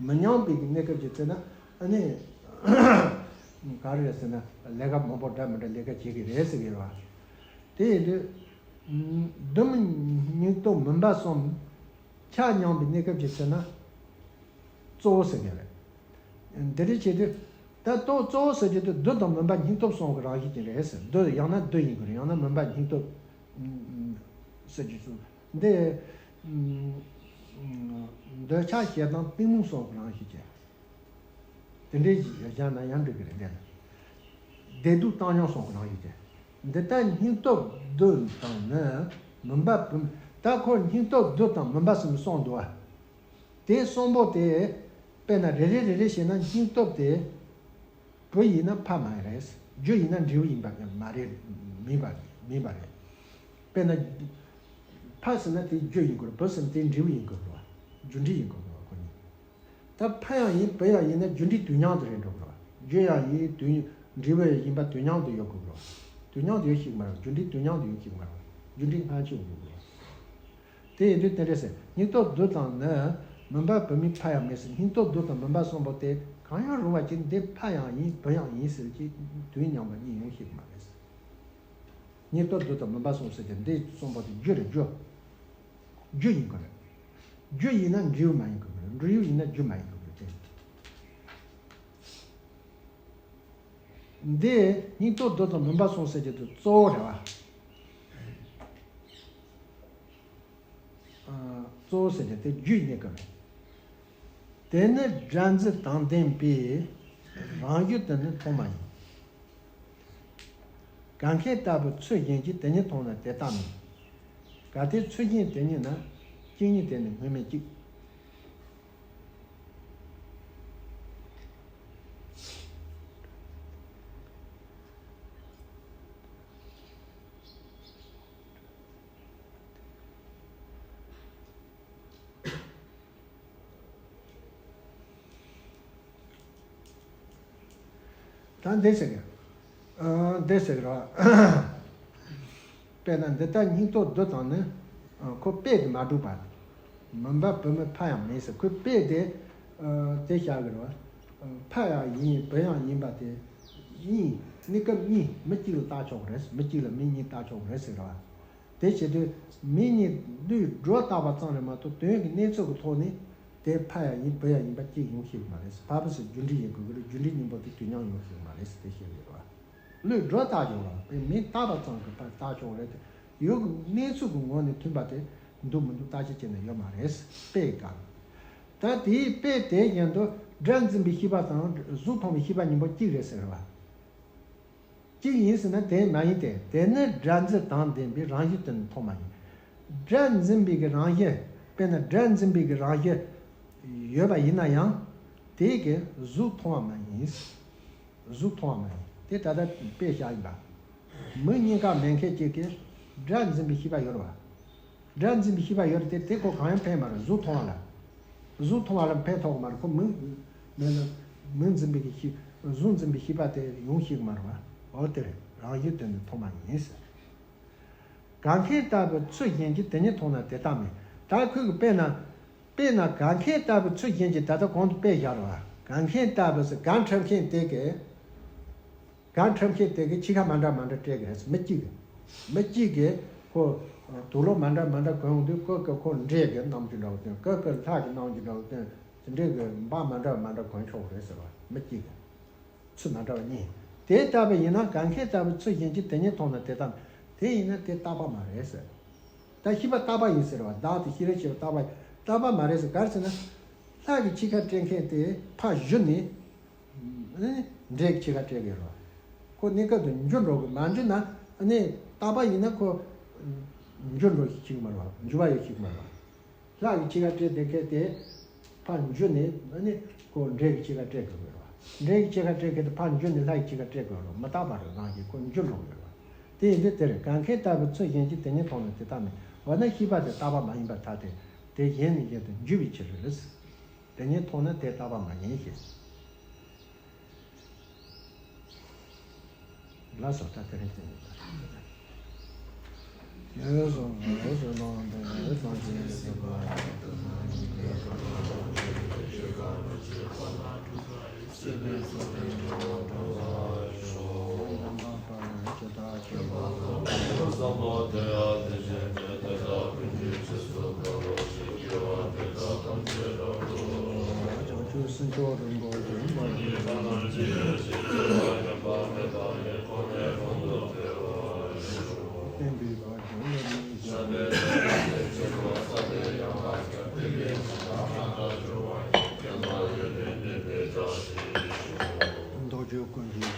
མི་ཉམས་པའི་གནས་སྐབས་ཀྱི་ཚེ་ན་ཨ་ནི་ག་རེ་རེད་ཟེར་ན་ལས་ཀ་མང་པོ་འདྲ་མི་འདྲ་ལས་ཀ་བྱེད་ཀྱི་རེད་ཟེར་གྱི་ཡོད་པ། དེ་ཡིན་དུས་ འདུ་མི་སྙིང་སྟོབས་མུན་པ་གསུམ་ཆ་མཉམ་པའི་གནས་སྐབས་ཀྱི་ཚེ་ན་གཙོ་བོ་ཟེར་གྱི་རེད། འདི་འདྲ་བྱེད་དུས་ད་ལྟོ་གཙོ་བོ་ཟེར་གྱི་དུས་འདུ་དང་མུན་པ་སྙིང་སྟོབས་གསུམ་གྱི་རང་བཞིན་ཅན་རེད་ཟེར། འདུ་ཡང་ན་འདུ་ཡིན་དགོས་རེད། ཡང་ན་མུན་པ་སྙིང་སྟོབས་ཟེར་གྱི་ཚུལ་འདི། འདོད་ཆགས་ཞེ་སྡང་གཏི་མུག་གསུམ་གྱི་རང་བཞིན་ཅན། དེ་འདྲའི་ཞིག་བཞག་ན་ཡང་འགྲིག་གི་རེད། འདི་ལ་བདེ་སྡུག་བཏང་སྙོམས་གསུམ་གྱི་རང་བཞིན་ཅན། འདི་ལྟར་སྙིང་སྟོབས་བདུད་དང་ནི་མུན་པ་བུ། ད་ཁོ་སྙིང་སྟོབས་བདུད་དང་མུན་པ་གསུམ་གསུངས་འདུག་བ། དེ་གསུམ་པོ་དེ་དཔེར་ན་རེ་རེ་རེ་རེ་བྱས་ན་སྙིང་སྟོབས་དེ་བུ་ཡིན་ན་ཕ་མ་རེད། རྒྱུ་ཡིན་ན་འབྲས་བུ་ཡིན་པ་མ་རེད། མིན་པ་མིན་པ་རེད། དཔེར་ན་ཕ་ཟེར་ན་དེ་རྒྱུ་ཡིན་དགོས་རེད། བུ་ཟེར་ན་དེ་འབྲས་བུ་ཡིན་དགོས་རེད་བ། རྒྱུ་འབྲས་ཡིན་དགོས་རེད་བ། ཁོ་གཉིས། ད་ཕ་ཡང་ཡིན་བུ་ཡང་ཡིན་ན་རྒྱུ་འབྲས་དུས་མཉམ་དུ་རེད་འགྲོ་དགོས་རེད་བ། རྒྱུ་ཡང་ཡིན་དུས་འབྲས་བུ་ཡིན་པ་དུས་མཉམ་དུ་ཡོད་དགོས་རེད་བ། དུས་མཉམ་དུ་ཡོད་ཤེས་ཀྱི་མ་རེད། རྒྱུ་འབྲས་དུས་མཉམ་དུ་ཡོད་ཤེས་ཀྱི་མ་རེད་བ། རྒྱུ་འབྲས་སྔ་ཕྱི་ཡོད་དགོས་རེད་བ། དེ་ཡིན་དུས་དེ་འདྲ་ཟེར། སྙིང་སྟོབས་བདུད་དང་ནི། མུན་པ་བུད་མེད་ཕ་ཡང་མེད་ཟེར། སྙིང་སྟོབས་བདུད་དང་མུན་པ་གསུམ་པོ་དེ་གང་ཡང་རུང་བ་ཅིག་འདི་ཕ་ཡང་ཡིན་བུ་ཡང་ཡིན་ཟེར་གྱི་དུས་མཉམ་པ་གཉིས་ཡོང་ཤེས་ཀྱི་མ་རེད་ཟེར། སྙིང་སྟོབས་བདུད་དང་མུན་པ་གསུམ་ཟེར་གྱི་འདི་གསུམ་པོ་དེ་རྒྱུ་རེད། རྒྱུ། རྒྱུ་ཡིན་དགོས་རེད། རྒྱུ་ཡིན་ན་འབྲས་བུ་མ་ཡིན་དགོས་རེད། འབྲས་བུ་ཡིན་ན་རྒྱུ་མ་ཡིན་དགོས་རེད་དེ། འདི་སྙིང་སྟོབས་བདུད་དང་མུན་པ་གསུམ་ཟེར་གྱི་དེ་གཙོ་བོ་རེད་བ། གཙོ་བོ་ཟེར་གྱི་དེ་རྒྱུ་ཡིན་དགོས་རེད། དེ་ནི་སྒྲ་འཛིན་དང་ལྡན་པའི་རང་རྒྱུད་དུ་ནི་མཐོང་མ་ཡིན། གང་མཁན་ལྟ་བུ་ཚུལ་གཞན་གྱིས་དེ་ཉིད་མཐོང་ན་དེ་ལྟ་མིན། གལ་ཏེ་ཚུལ་གཞན་དེ་ཉིད་ན། གཅིག་ཉིད་དེ་ནི་སྔོན་མེད་གཅིག། ད་འདི་ཟེར་གི། ཨ། འདི་ཟེར་གི་རེད། དཔེར་ན་འདི་ལྟར་སྙིང་སྟོབས་བདུད་དང་ནི། ཨ། ཁོ་དཔེ་དེ་མ་གྲུབ་པ། མུན་པ་བུད་མེད་ཕ་ཡང་མེད་ཟེར། ཁོའི་དཔེ་དེ། ཨ། དེ་བཞག་གི་རེད་བ། ཕ་ཡང་ཡིན་བུ་ཡང་ཡིན་པ་དེ། གཉིས་གནས་སྐབས་གཉིས་མི་གཅིག་ལ་བཏགས་ཆོག་གི་རེད། མི་གཅིག་ལ་མི་གཉིས་བཏགས་ཆོག་གི་རེད་ཟེར་གི་རེད་བ། དེ་བྱེད་དུས་མི་གཉིས་བློས་སྒྲོ་བཏགས་པ་ཙམ་རེད་མ་གཏོགས་དོན་གྱི་གནས་ཚུལ་གྱི་ཐོག་ནས་དེ་ཕ་ཡང་ཡིན་བུ་ཡང་ཡིན་པ་གཅིག་ཡོང་ཤེས་ཀྱི་མ་རེད། ཕ་བུ་ཟེར་རྒྱུ་འབྲས་ཡིན་དགོས་ཀྱི་རེད། རྒྱུ་འབྲས་གཉིས་པོ་དེ་དུས་མཉམ་ཡོང་ཤེས་ཀྱི་མ་རེད་ཟེར་དེ་བཤད་ཡོད་རེད་བ། བློས་སྒྲོ་བཏགས་ཡོང་ར་བའི་མི་བཏགས་པ་ཙམ་གྱིས་ཕར་བཏགས་ཆོག་རེད་དེ། ཡོད་ཀྱི་གནས་ཚུལ་གྱི་ངོས་ནས་མཐུན་པ་དེ་འདུག་མི་འདུག་བརྟག་དཔྱད་བྱས་ནས་ཡོད་མ་རེད། དཔེ་གང་། ད་དེའི་དཔེ་དེ་བཞིན་དུ་སྒྲ་འཛིན་པའི་ཤེས་པ་དང་གཟུགས་མཐོང་བའི་ཤེས་པ་གཉིས་པོ་གཅིག་རེད་ཟེར་བ། གཅིག་ཡིན་ཟེར་ན་དེ་མ་ཡིན་ཏེ། དེ་ནི་སྒྲ་འཛིན་དང་ལྡན་པའི་རང་བཞིན་དུ་ནི་མཐོང་མ་ཡིན། སྒྲ་འཛིན་པའི་གི་རང་བཞིན། དཔེར་ན་སྒྲ་འཛིན་པའི་གི་རང་བཞིན་ཡོད་པ་ཡིན་ན་ཡང་དེ་གི་གཟུགས་མཐོང་བ་མ་ཡིན། གཟུགས་མཐོང་བ་མ་ཡིན། དེ་ད་ལྟ་དཔེ་བཞག་ཡིན་པ། མིག་གཉིས་ཀ་མེད་མཁན་གཅིག་གིས་སྒྲ་འཛིན་པའི་ཤེས་པ་ཡོད་རེད་བ། སྒྲ་འཛིན་པའི་ཤེས་པ་ཡོད་རེད་དེ། དེ་ཁོ་གང་ཡང་ཕན་མ་རེད། གཟུགས་མཐོང་བ་ལ། གཟུགས་མཐོང་བ་ལ་ཕན་ཐོགས་མ་རེད། ཁོ་མིག་མེད་ན་མིག་འཛིན་པའི་གི་ཤེས། གཟུགས་འཛིན་པའི་ཤེས་པ་དེ་ཡོང་ཤེས་ཀྱི་མ་རེད་བ། འོ་དེ་རེད། རང་བཞིན་དུ་ནི་མཐོང་བ་ཡིན་ཟེར། གང་མཁན་ལྟ་བུ་ཚུལ་གཞན་གྱིས་དེ་ཉིད་མཐོང་ན་དེ་ལྟ་མིན། ད་ཁོས་གི་དཔེར་ན། དཔེར་ན་གང་མཁན་ལྟ་བུ་ཚུལ་གཞན་གྱིས། ད་ལྟ་གོང་དུ་དཔེ་བཞག་རེད་བ། གང་མཁན་ལྟ་བུ་ཟེར། གང་འཁྲབ་མཁན་དེ་གིས། གང་འཁྲབ་མཁན་དེ་གིས་ཕྱི་ཁ་མ་འདྲ་མ་འདྲ་སྤྲད་གི་རེད། མི་གཅིག་གིས། མི་གཅིག་གིས་ཁོ་དུག་ལོག་མ་འདྲ་མ་འདྲ་གོན་ཡོང་དུས་ཀོ་ཀོ་ཁོ་འདྲེ་གི་རྣམ་འགྱུར་འདྲ་བོ་སྟོན། ཀོ་ཀོ་ལྷ་གི་རྣམ་འགྱུར་འདྲ་བོ་སྟོན། དེ་འདྲེ་གི་འབག་མ་འདྲ་མ་འདྲ་གོན་ཆོག་རེད་ཟེར་བ། མི་གཅིག་གིས། ཚུལ་མ་འདྲ་བ་གཉིས། དེ་ལྟ་བུ་ཡིན་ན་གང་མཁན་ལྟ་བུ་ཚུལ་གཞན་གྱིས་དེ་ཉིད་མཐོང་ན་དེ་ལྟ། དེ་ཡིན་ན་དེ་རྟག་པ་མ་རེད་ཟེར། ད་ཤེས་པ་རྟག་པ་ཡིན་ཟེར་བ། བདག་དེ་ཤེས་རབ་ཤེས་པ་རྟག་པ་རྟག་པ་མ་རེད་ཟེར། ག་རེ་ཟེར་ན། ལྷ་གི་ཕྱི་ཁ་སྤྲད་མཁན་དེ་ཕར་གཞུ་ནས། ཨ་ནི་འདྲེ་གི་ཕྱི་ཁ་སྤྲད་གི་རེད་བ། ཁོ་གནས་སྐབས་དུ་འགྱུར་འགྲོ་གི། མ་འགྱུར་ན་ཨ་ནི་རྟག་པ་ཡིན་ན་ཁོ་འགྱུར་འགྲོ་ཤེས་ཀྱི་མ་རེད་བ། འགྱུར་བ་ཡོད་ཤེས་ཀྱི་མ་རེད་བ། ལྷ་གི་ཕྱི་ཁ་སྤྲད་བསྡད་མཁན་དེ་ཕར་འགྱུར་ནས་ཨ་ནི་ཁོ་འདྲེ་གི་ཕྱི་ཁ་སྤྲད་དགོས་རེད་བ། འདྲེ་གི་ཕྱི་ཁ་སྤྲད་མཁན་དེ་ཕར་འགྱུར་ནས་ལྷ་གི་ཕྱི་ཁ་སྤྲད་དགོས་རེད་བ། མི་རྟག་པ་རེད། རང་བཞིན་ཁོ་འགྱུར་འགྲོ་གི་རེད་བ། དེ་ཡིན་དུས་དེ་རེད། གང་མཁན་ལྟ་བུ་ཚུལ་གཞན་གྱིས་དེ་ཉིད་མཐོང་ན་དེ་ལྟ་མིན། འོ་ན་ཤེས་པ་དེ་རྟག་པ་མ་ཡིན་པར་ཐལ་ཏེ། དེ་གཞན་ནས་གཞན་དུ་འགྱུར་བའི་ཕྱིར་རེད། དེ་ཉིད་མཐོང་ན་དེ་རྟག་པ་མ་ཡིན་ཞེས། ལགས་སོ། ད་དེ་རིང་བསྟན་ཡོད་པ། ཆོས་རིན་པོ་ཆེ་མ་ཞིག་བསྟན་པའི་བཀའ་བཅུ་ལ་ནི་རྡོ་རྗེ་ཀུན་གྱི་